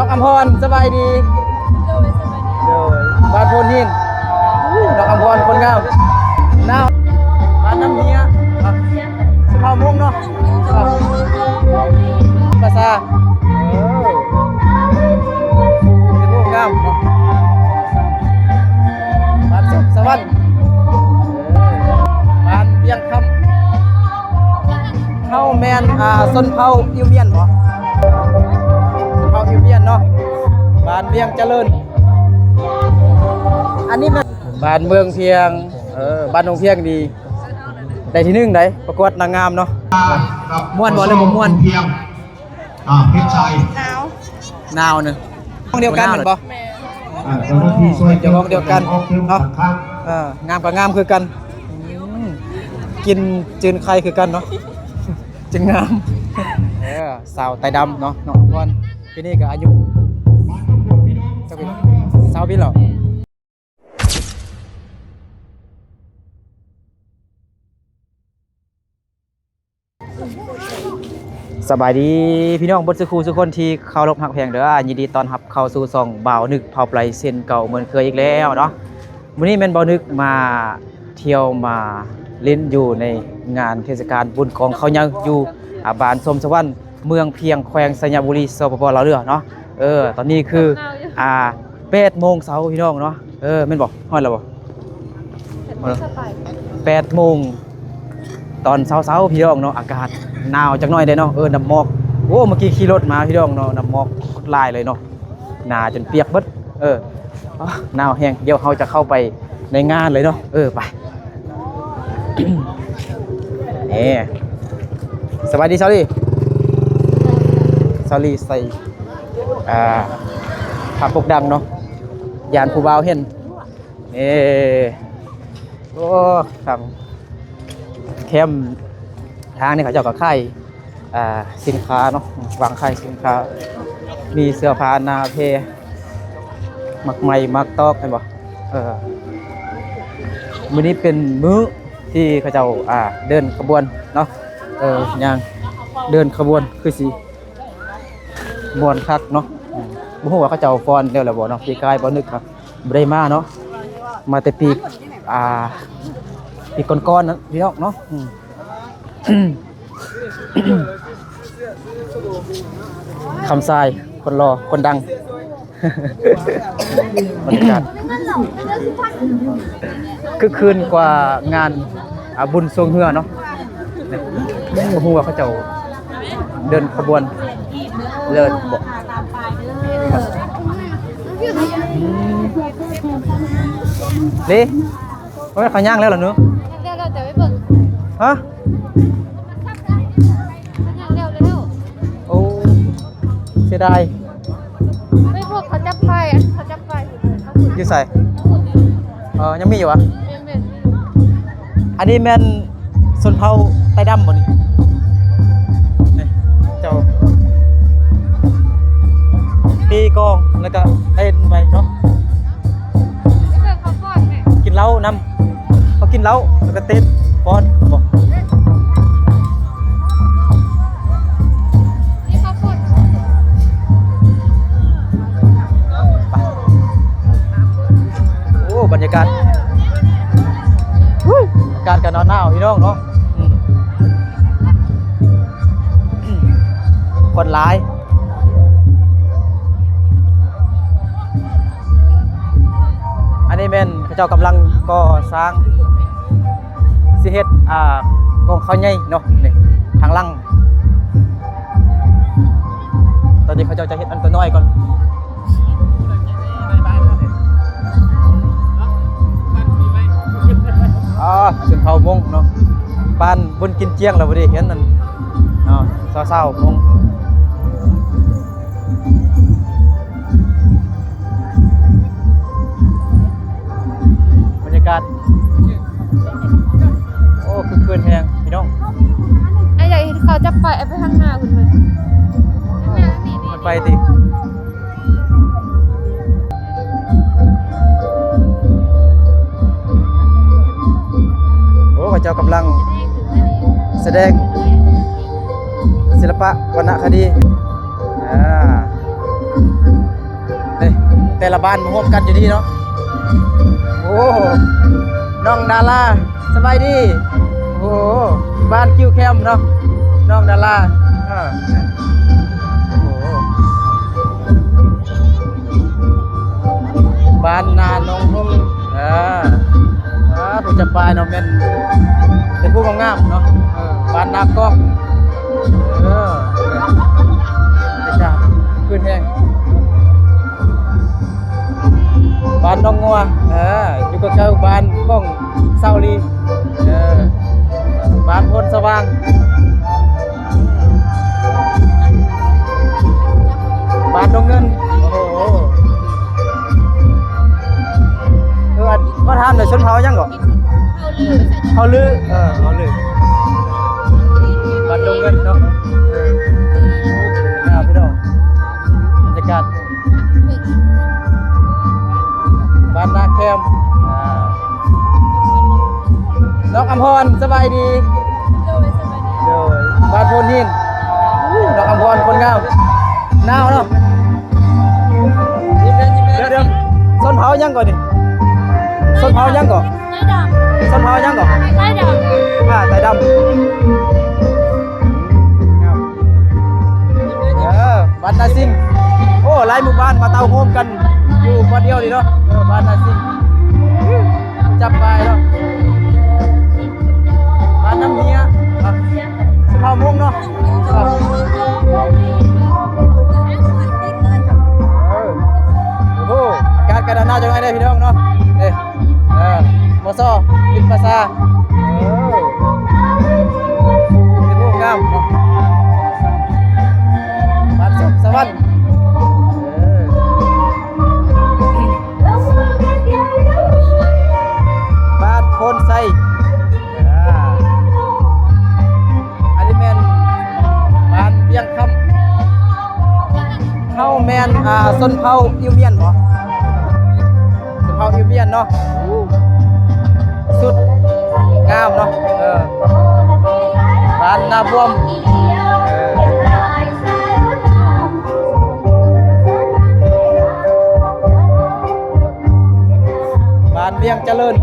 ອຳພອນ ສະບາຍດີ. ໂດຍ ສະບາຍດີ. ໂດຍ ບ້ານໂພນຫີນ. ນ້ອງອຳພອນ ຄົນງາມ. ນາວ ບ້ານນ້ຳເຮຍ. ຊົນເຜົ່າມົ້ງເນາະ. ພາສາ ເອີ ເປັນຮູບງາມເນາະ. ບ້ານສຸກສະຫວັນ ເອີ ບ້ານວຽງຄຳ. ເຮົາແມ່ນ ອ່າ ຊົນເຜົ່າອິວມຽນບໍ? ຊົນເຜົ່າອິວມຽນເນາະ. ບ້ານວຽງຈະເລີນ. ອັນນີ້ແມ່ນບ້ານເມືອງພຽງ. ເອີ ບ້ານໜອງພຽງນີ້ ໄດ້ທີໜຶ່ງໃດ໋ ປະກວດນາງງາມເນາະ. ມ່ວນບໍ່ ຫຼືບໍ່ມ່ວນ? ອ່າ ເພັດໄຊ ໜາວ ໜາວເນາະ. ຫ້ອງດຽວກັນແມ່ນບໍ່? ແມ່ນ. ອ່າ ເຈົ້າໜ້າທີ່ຊ່ວຍເຈົ້າຂອງດຽວກັນເນາະ. ເອີ ງາມກໍງາມຄືກັນ. ອືມ ກິນຈືນໄຂ່ຄືກັນເນາະ ຈຶ່ງງາມ. ເອີ ສາວໄຕດຳເນາະ ນ້ອງອຳພອນ ປີນີ້ກໍອາຍຸຈັກປີແລ້ວ? ຊາວປີແລ້ວ. ສະບາຍດີພີ່ນ້ອງເບິດສູ່ຄູ່ສູ່ຄົນທີ່ເຄົາລົບຮັກແພງເດີ. ຍິນດີຕ້ອນຮັບເຂົ້າສູ່ຊ່ອງບ່າວນຶກພາວໄປເຊັ່ນເກົ່າເໝືອນເຄີຍອີກແລ້ວເນາະ. ມື້ນີ້ແມ່ນບ່າວນຶກມາທ່ຽວມາຫຼິ້ນຢູ່ໃນງານເທດສະການບຸນກອງເຂົ້າໃຫຍ່ຢູ່ ອ່າ ບ້ານຊົມສະຫວັນ ເມືອງພຽງ ແຂວງໄຊຍະບູລີ ສປປ ລາວເນາະ. ເອີ ຕອນນີ້ຄື ອ່າ ແປດໂມງເຊົ້າພີ່ນ້ອງເນາະ. ເອີ ແມ່ນບໍ່? ຮອດແລ້ວບໍ່? ແປດໂມງຕອນເຊົ້າໆ ພີ່ນ້ອງເນາະ. ອາກາດໜາວຈັກໜ້ອຍເດ້ເນາະ. ເອີ ນ້ຳໝອກ ໂອ້ ເມື່ອກີ້ຂີ່ລົດມາພີ່ນ້ອງເນາະ ນ້ຳໝອກໂຄດຫຼາຍເລີຍເນາະ. ໜາຈົນປຽກເບິດ. ເອີ ໜາວແຮງ. ດຽວເຮົາຈະເຂົ້າໄປໃນງານເລີຍເນາະ. ເອີ ໄປ. ເອີ ສະບາຍດີ ສາວລີ. ສາວລີໃສ່ ອ່າ ຜ້າປົກດັງເນາະ ຢ້ານຜູ້ບ່າວເຫັນ. ເອີ ໂອ້ ທາງແຄມທາງນີ້ເຂົາເຈົ້າກໍຂາຍ ອ່າ ສິນຄ້າເນາະ ວາງຂາຍສິນຄ້າ ມີເສື້ອຜ້າໜ້າແພ ໝາກໄມ້ໝາກຕອກ ເຫັນບໍ່? ເອີ ມື້ນີ້ເປັນມື້ທີ່ເຂົາເຈົ້າ ອ່າ ເດີນຂະບວນເນາະ. ເອີ ຍ່າງເດີນຂະບວນຄືຊິ ມ່ວນຄັກເນາະ. ອືມ ບໍ່ຮູ້ວ່າເຂົາເຈົ້າຟ້ອນແລ້ວ ແລ້ວບໍ່ເນາະ. ປີກາຍບໍ່ນຶກວ່າບໍ່ໄດ້ມາເນາະ ມາແຕ່ປີ ອ່າ ປີກ່ອນໆນັ້ນພີ່ນ້ອງເນາະ. ອືມ ຄຳຊາຍ ຄົນຫຼໍ່ ຄົນດັງ. ບັນຍາກາດຄຶກຄື້ນກວ່າງານ ອ່າ ບຸນຊ່ວງເຮືອເນາະ. ນີ້ ບໍ່ຮູ້ວ່າເຂົາເຈົ້າເດີນຂະບວນເລີດບໍ່. ນີ້ ບໍ່ແມ່ນເຂົາຍ່າງແລ້ວລະເນາະ? ຍ່າງແລ້ວ ແຕ່ໄປເບິ່ງ. ຮະ? ໂອ້ ເສຍດາຍ. ເຮີ້ຍ ພວກເຂົາຈັບໄປ ອັນເຂົາຈັບໄປ ຢູ່ໃສ? ເອີ ຍັງມີຢູ່ຫວາ? ແມ່ນໆ ອັນນີ້ແມ່ນຊົນເຜົ່າໄຕດຳບໍ່ນີ້? ນີ້ ເຈົ້າຕີກອງ ແລ້ວກໍເຕັ້ນໄປເນາະ. ໄປເບິ່ງເຂົາກ່ອນແມ່. ກິນເຫຼົ້ານຳ ເຂົາກິນເຫຼົ້າ ແລ້ວກໍເຕັ້ນຟ້ອນບໍ? ໂອ້ ບັນຍາກາດ ອາກາດກໍໜາວໆ ພີ່ນ້ອງເນາະ. ອືມ ຄົນຫຼາຍ. ອັນນີ້ແມ່ນເຂົາເຈົ້າກຳລັງກໍ່ສ້າງ ຊິເຮັດ ອ່າ ກອງເຂົ້າໃຫຍ່ເນາະ. ນີ້ ທາງຫຼັງ ຕອນນີ້ເຂົາເຈົ້າຈະເຮັດອັນຕົວນ້ອຍກ່ອນ. ອ່າ ຊົນເຜົ່າມົ້ງເນາະ ບ້ານບຸນກິນຈຽງ ລະບໍ່ໄດ້ເຫັນອັນ ເນາະ ຊາວໆມົ້ງ. ບັນຍາກາດ ໂອ້ ຄຶກຄື້ນແຮງພີ່ນ້ອງ. ອ້າຍ ຢາກເຫັນເຂົາຈັບໄປ ໄປທາງໜ້າພຸ້ນແມ່. ທາງໜ້ານີ້ ມັນໄປຕິ. ໂອ້ ເຂົາເຈົ້າກຳລັງສະແດງສິລະປະວັນນະຄະດີ. ອ່າ ເດ້ ແຕ່ລະບ້ານມາໂຮມກັນຢູ່ນີ້ເນາະ. ໂອ້ ນ້ອງດາລາ ສະບາຍດີ. ໂອ້ ບ້ານຄິວແຄມເນາະ ນ້ອງດາລາ. ເອີ ໂອ້ ບ້ານນາໜອງຫົງ. ເອີ ອ່າ ຜູ້ຈະປາຍເນາະ ແມ່ນເປັນຜູ້ງາມໆເນາະ. ເອີ ບ້ານນາກອກ. ເອີ ບັນຍາກາດຄືນແຮງ. ບ້ານໜອງງົວ. ເອີ ຢູ່ໃກ້ໆບ້ານຂອງຊາວລີ. ເອີ ບ້ານໂພນສະຫວ່າງ. ບ້ານດົງເງິນ. ໂອ້ໂຫ ເອີ ມາຖາມໜ່ອຍ ຊົນເຜົ່າຫຍັງເກາະ? ເຜົ່າລື. ເອີ ເຜົ່າລື ບ້ານດົງເງິນເນາະ. ເອີ ງາມພີ່ນ້ອງ ບັນຍາກາດ. ບ້ານນາແຄມ. ອ່າ ນ້ອງອຳພອນ ສະບາຍດີ. ໂດຍ ສະບາຍດີ. ໂດຍ ບ້ານໂພນຫີນ. ນ້ອງອຳພອນຄົນງາມ. ໜາວເນາະ. ດຽວໆ ຊົນເຜົ່າຫຍັງເກາະນີ້? ຊົນເຜົ່າຫຍັງເກາະ? ໄຕດຳ. ຊົນເຜົ່າຫຍັງເກາະ? ໄຕດຳ. ອ່າ ໄຕດຳ. ງາມ. ເອີ ບ້ານນາຊິງ. ໂອ້ ຫຼາຍໝູ່ບ້ານມາເຕົ້າໂຮມກັນຢູ່ບ່ອນດຽວນີ້ເນາະ. ເອີ ບ້ານນາຊິງ ຈັບປາຍເນາະ. ບ້ານນ້ຳເຮຍ. ອ່ະ ຊົນເຜົ່າມົ້ງເນາະ. ເອີ ໂອ້ໂຫ ອາກາດກະໜາວໆ ຈັກໜ້ອຍເດ້ພີ່ນ້ອງເນາະ. ເດ້ ເອີ ມໍຊໍ ວິດປາສາ. ເອີ ເປັນຮູບງາມເນາະ. ບ້ານສຸກສະຫວັນ. ເອີ ບ້ານໂພນໄຊ. ອ່າ ອັນນີ້ແມ່ນບ້ານວຽງຄຳ. ເຮົາແມ່ນ ອ່າ ຊົນເຜົ່າອິວມຽນບໍ? ຊົນເຜົ່າອິວມຽນເນາະ. ສຸດງາມເນາະ. ເອີ ບ້ານນາບວມ. ເອີ ບ້ານວຽງຈະເລີນ.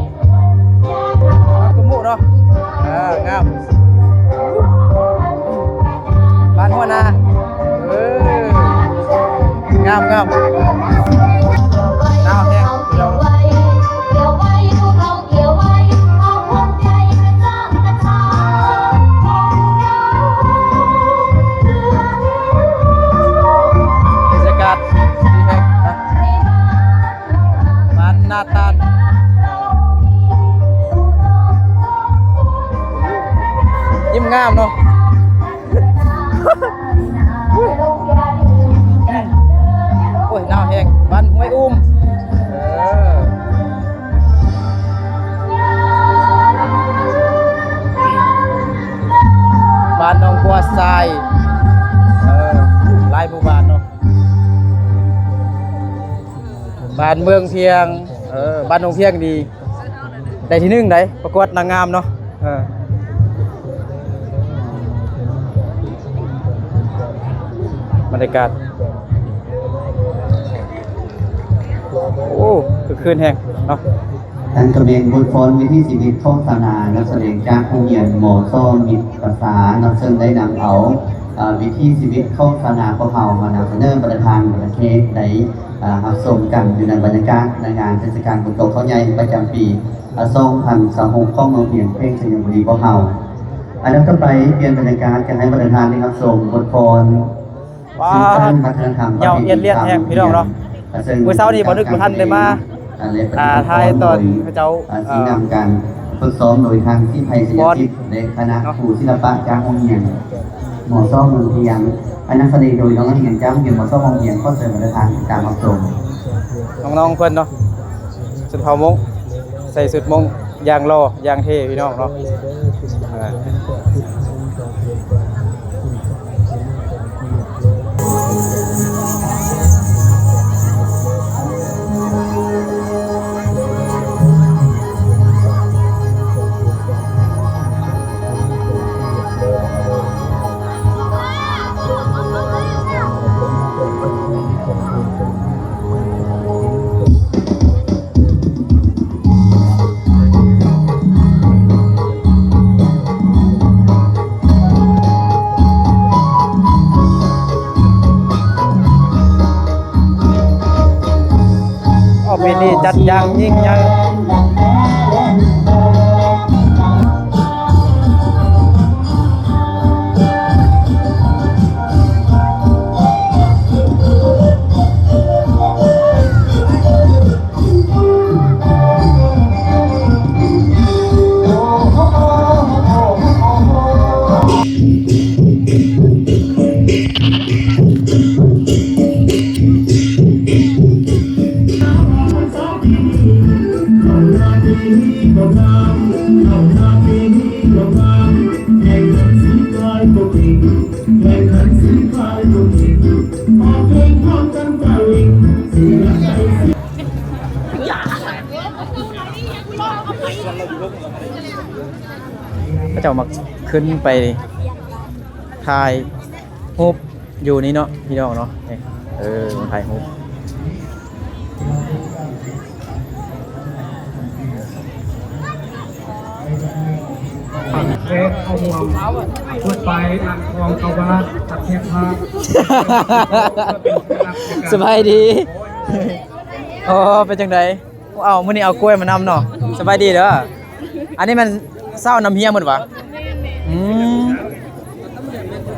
ອາ ກຸມຸເນາະ. ອ່າ ງາມ. ບ້ານຫົວນາ. ເອີ ງາມໆ. ໜາວແຮງ. ບັນຍາກາດດີແຮງນະ. ບ້ານນາຕານ. ຍິ້ມງາມເນາະ. ໂອ້ຍ ໜາວແຮງ. ບ້ານຫ້ວຍອູມ. ເອີ ບ້ານໜອງບົວຊາຍ. ເອີ ຫຼາຍໝູ່ບ້ານເນາະ. ບ້ານເມືອງພຽງ. ເອີ ບ້ານໜອງພຽງນີ້ໄດ້ທີໜຶ່ງໃດ໋ ປະກວດນາງງາມເນາະ. ເອີ ບັນຍາກາດ ໂອ້ ຄຶກຄື້ນແຮງເນາະ. ອັນກະແມ່ນບົດຟ້ອນວິຖີຊີວິດຂອງຊາວນາ ນຳສະແດງຈາກໂຮງຮຽນ ມສ ມິດປະຊາເນາະ ເຊິ່ງໄດ້ນຳເອົາ ເອີ ວິຖີຊີວິດຂອງຊາວນາພວກເຮົາມານຳສະເໜີບັນດາທ່ານບັນດາແຂກໃນ ເອີ ຮັບຊົມກັນຢູ່ໃນບັນຍາກາດໃນງານເທດສະການບຸນກົບເຂົ້າໃຫຍ່ປະຈຳປີ ເອີ ສອງພັນຊາວຫົກ ຂອງໂຮງຮຽນແຂວງໄຊຍະບູລີພວກເຮົາ. ອັນດັບຕໍ່ໄປ ປ່ຽນບັນຍາກາດ ຈະໃຫ້ບັນດາທ່ານໄດ້ຮັບຊົມບົດຟ້ອນ ສືບສານວັດທະນະທຳປະເພນີຂອງໂຮງຮຽນ ເຊິ່ງ ມື້ເຊົ້ານີ້ບໍ່ນຶກບໍ່ທັນໄດ້ມາ ອ່າ ຖ່າຍຕອນເຂົາເຈົ້າ ອ່າ ຊີ້ນຳການຝຶກຊ້ອມໂດຍທ່ານສີໄພ ໄຊຍະສິດ ແລະ ຄະນະຄູສິລະປະຈາກໂຮງຮຽນ ມສ ເມືອງພຽງ ອັນນຳສະແດງໂດຍນ້ອງນັກຮຽນຈາກໂຮງຮຽນ ມສ ເມືອງພຽງ. ຂໍເຊີນບັນດາທ່ານຕິດຕາມຮັບຊົມ ນ້ອງໆເພິ່ນເນາະ ຊົນເຜົ່າມົ້ງ ໃສ່ຊຸດມົ້ງຢ່າງຫຼໍ່ຢ່າງເທ່ພີ່ນ້ອງເນາະ. ເອີ ປີນີ້ຈັດຢ່າງຍິ່ງໃຫຍ່. ເຂົາເຈົ້າມັກຂຶ້ນໄປຖ່າຍຮູບຢູ່ນີ້ເນາະ ພີ່ນ້ອງເນາະ. ນີ້ ເອີ ມາຖ່າຍຮູບ. ສະບາຍດີ. ອໍ ເປັນຈັ່ງໃດ? ເອົາ ມື້ນີ້ເອົາກ້ວຍມານຳເນາະ. ສະບາຍດີເດີ. ອັນນີ້ແມ່ນຊາວນ້ຳເຮຍໝົດຫວາ? ອືມ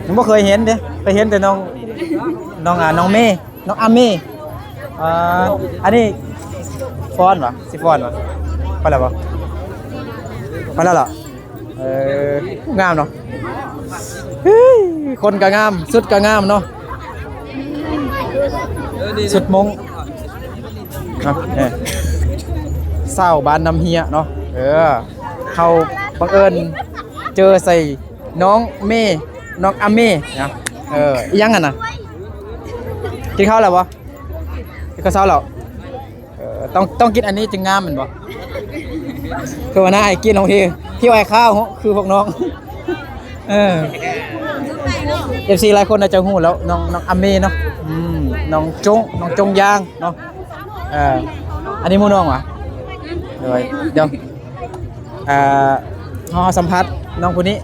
ຍັງບໍ່ເຄີຍເຫັນເດ້. ເຄີຍເຫັນແຕ່ນ້ອງ ນ້ອງ ອ່າ ນ້ອງເມ ນ້ອງອາເມ. ອ່າ ອັນນີ້ຟ້ອນຫວາ? ຊິຟ້ອນຫວາ? ພໍແລ້ວບໍ່? ພໍແລ້ວເນາະ. ເອີ ງາມເນາະ. ເຮີ້ຍ ຄົນກໍງາມ ຊຸດກໍງາມເນາະ ຊຸດມົ້ງເນາະ. ເອີ ຊາວບ້ານນ້ຳເຮຍເນາະ. ເອີ ເຮົາບັງເອີນເຈີໃສ່ນ້ອງເມ ນ້ອງອາເມເນາະ. ເອີ ອີ່ຫຍັງຫັ້ນນະ? ກິນເຂົ້າແລ້ວບໍ່? ກິນເຂົ້າເຊົ້າແລ້ວ? ເອີ ຕ້ອງ ຕ້ອງກິນອັນນີ້ຈຶ່ງງາມແມ່ນບໍ່? ຄືວ່າໜ້າອ້າຍກິນຂອງທີ່ ທີ່ອ້າຍຂາວຄືພວກນ້ອງ. ເອີ ເອັຟຊີຫຼາຍຄົນໜ້າຈະຮູ້ແລ້ວ ນ້ອງ ນ້ອງອາເມເນາະ. ອືມ ນ້ອງຈົງ ນ້ອງຈົງຢາງເນາະ. ເອີ ອັນນີ້ໝູ່ນ້ອງຫວາ? ໂດຍ ດຽວ ອ່າ ເຮົາສຳພາດນ້ອງຜູ້ນີ້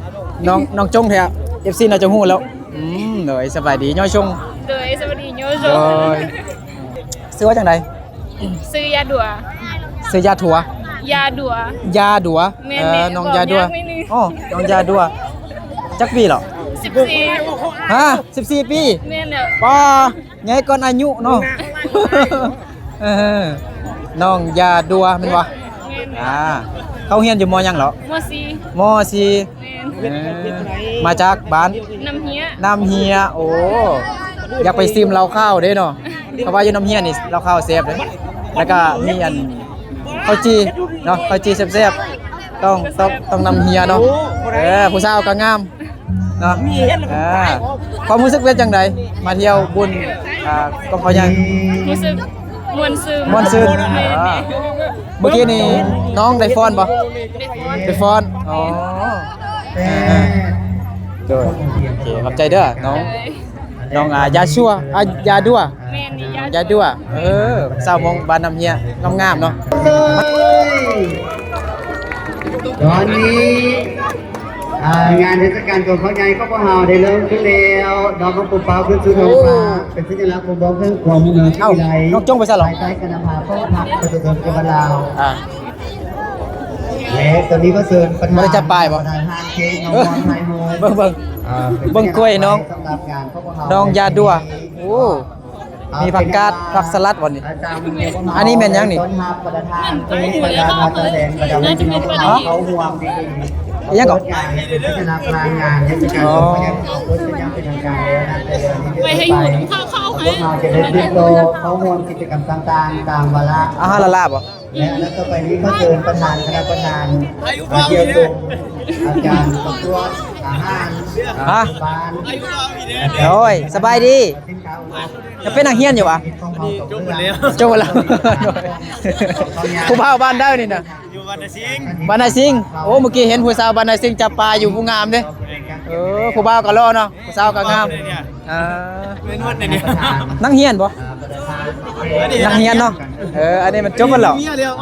ນ້ອງ ນ້ອງຈົງແທ້ ເອັຟຊີໜ້າຈະຮູ້ແລ້ວ. ອືມ ໂດຍ ສະບາຍດີ ຍ້ອຍຊົງ. ໂດຍ ສະບາຍດີ ຍ້ອຍຊົງ. ໂດຍ ຊື່ວ່າຈັ່ງໃດ? ຊື່ຢາດັວ. ຊື່ຢາຖົວ? ຢາດັວ. ຢາດັວ. ແມ່ນໆ ເອີ ນ້ອງຢາດັວ. ອໍ ນ້ອງຢາດັວ. ຈັກປີແລ້ວ? ສິບສີ່. ຮະ ສິບສີ່ປີ? ແມ່ນແລ້ວ. ປ້າ ໃຫຍ່ກ່ອນອາຍຸເນາະ. ເອີ ນ້ອງຢາດັວແມ່ນບໍ່? ແມ່ນ. ອ່າ ເຂົາຮຽນຢູ່ ມໍ ຫຍັງເນາະ? ມໍສີ່. ມໍສີ່. ແມ່ນ. ເອີ ມາຈາກບ້ານນ້ຳເຮຍ. ນ້ຳເຮຍ. ໂອ້ ຢາກໄປຊິມເຫຼົ້າຂາວເດ້ເນາະ ເພາະວ່າຢູ່ນ້ຳເຮຍນີ້ເຫຼົ້າຂາວແຊບເດ້. ແລ້ວກໍມີອັນ ເຂົ້າຈີ່ເນາະ ເຂົ້າຈີ່ແຊບໆ ຕ້ອງ ຕ້ອງ ຕ້ອງນ້ຳເຮຍເນາະ. ເອີ ຜູ້ສາວກໍງາມ ເນາະ. ອ່າ ຄວາມຮູ້ສຶກເປັນຈັ່ງໃດ ມາທ່ຽວບຸນ ອ່າ ກອງເຂົ້າໃຫຍ່? ຮູ້ສຶກມ່ວນຊື່ນ. ມ່ວນຊື່ນ. ແມ່ນໆ. ອ່າ ເມື່ອກີ້ນີ້ນ້ອງໄດ້ຟ້ອນບໍ່? ໄດ້ຟ້ອນ. ໄດ້ຟ້ອນ. ອໍ ເອີ ໂດຍ ໂອເຄ ຂອບໃຈເດີນ້ອງ. ໂດຍ ນ້ອງ ອ່າ ຢາຊົ່ວ ອ່າ ຢາດັວ. ແມ່ນ ຢາ ຢາດັວ. ເອີ ຊາວມົ້ງບ້ານນ້ຳເຮຍ ງາມໆເນາະ. ຕອນນີ້ ອ່າ ງານເທດສະການກອງເຂົ້າໃຫຍ່ຂອງພວກເຮົາໄດ້ເລີ່ມຂຶ້ນແລ້ວ. ນ້ອງກໍປົກເປົ່າຂຶ້ນສູ່ທ້ອງຟ້າ ເປັນສັນຍະລັກບົ່ງບອກເຖິງຄວາມຮຸ່ງເຮືອງ. ເອົ້າ ນ້ອງຈົງໄປໃສເນາະ? ພາຍໃຕ້ການນຳພາຂອງພັກປະຊາຊົນປະເທດລາວ. ອ່າ ແລະ ຕອນນີ້ກໍເຊີນປະທານ ບໍ່ໄດ້ຈັບປາຍບໍ່? ປະທານຫ້າງເຄກ ນ້ອງ ເອີ ມອນ ໄທໂຮມ ເບິ່ງ ເບິ່ງ ອ່າ ເປັນ ເບິ່ງກ້ວຍນ້ອງ ສຳລັບງານຂອງພວກເຮົາ ນ້ອງຢາດັວ. ໂອ້ ມີຜັກກາດ ຜັກສະລັດບໍ່ນີ້? ອັນນີ້ແມ່ນຫຍັງນີ້? ຮະ? ອີ່ຫຍັງເກາະ? ໄວ້ໃຫ້ຢູ່ ເຂົ້າ ເຂົ້າ ເຂົ້າ ເຂົ້າຮ່ວມກິດຈະກຳຕ່າງໆ ຕາມວາລະ ອາຫານລາລາບໍ່? ແລະ ອັນຕໍ່ໄປນີ້ ຂໍເຊີນປະທານຄະນະປະທານມາທ່ຽວຊົມ ອາຈານປະກວດອາຫານ ຮະ? ບ້ານ. ໂອ້ຍ ສະບາຍດີ. ຍັງເປັນນັກຮຽນຢູ່ຫວາ? ຈົບແລ້ວ ຈົບແລ້ວ. ຜູ້ບ່າວບ້ານໃດນີ້ນະ? ຢູ່ບ້ານນາຊິງ. ບ້ານນາຊິງ. ໂອ້ ເມື່ອກີ້ເຫັນຜູ້ສາວບ້ານນາຊິງຈັບປາຢູ່ ຜູ້ງາມເດ້. ເອີ ຜູ້ບ່າວກໍຫຼໍ່ເນາະ ຜູ້ສາວກໍງາມ. ເອີ ນັກຮຽນບໍ່? ນັກຮຽນເນາະ. ເອີ ອັນນີ້ມັນຈົບໝົດແລ້ວ ມີເມຍແລ້ວ.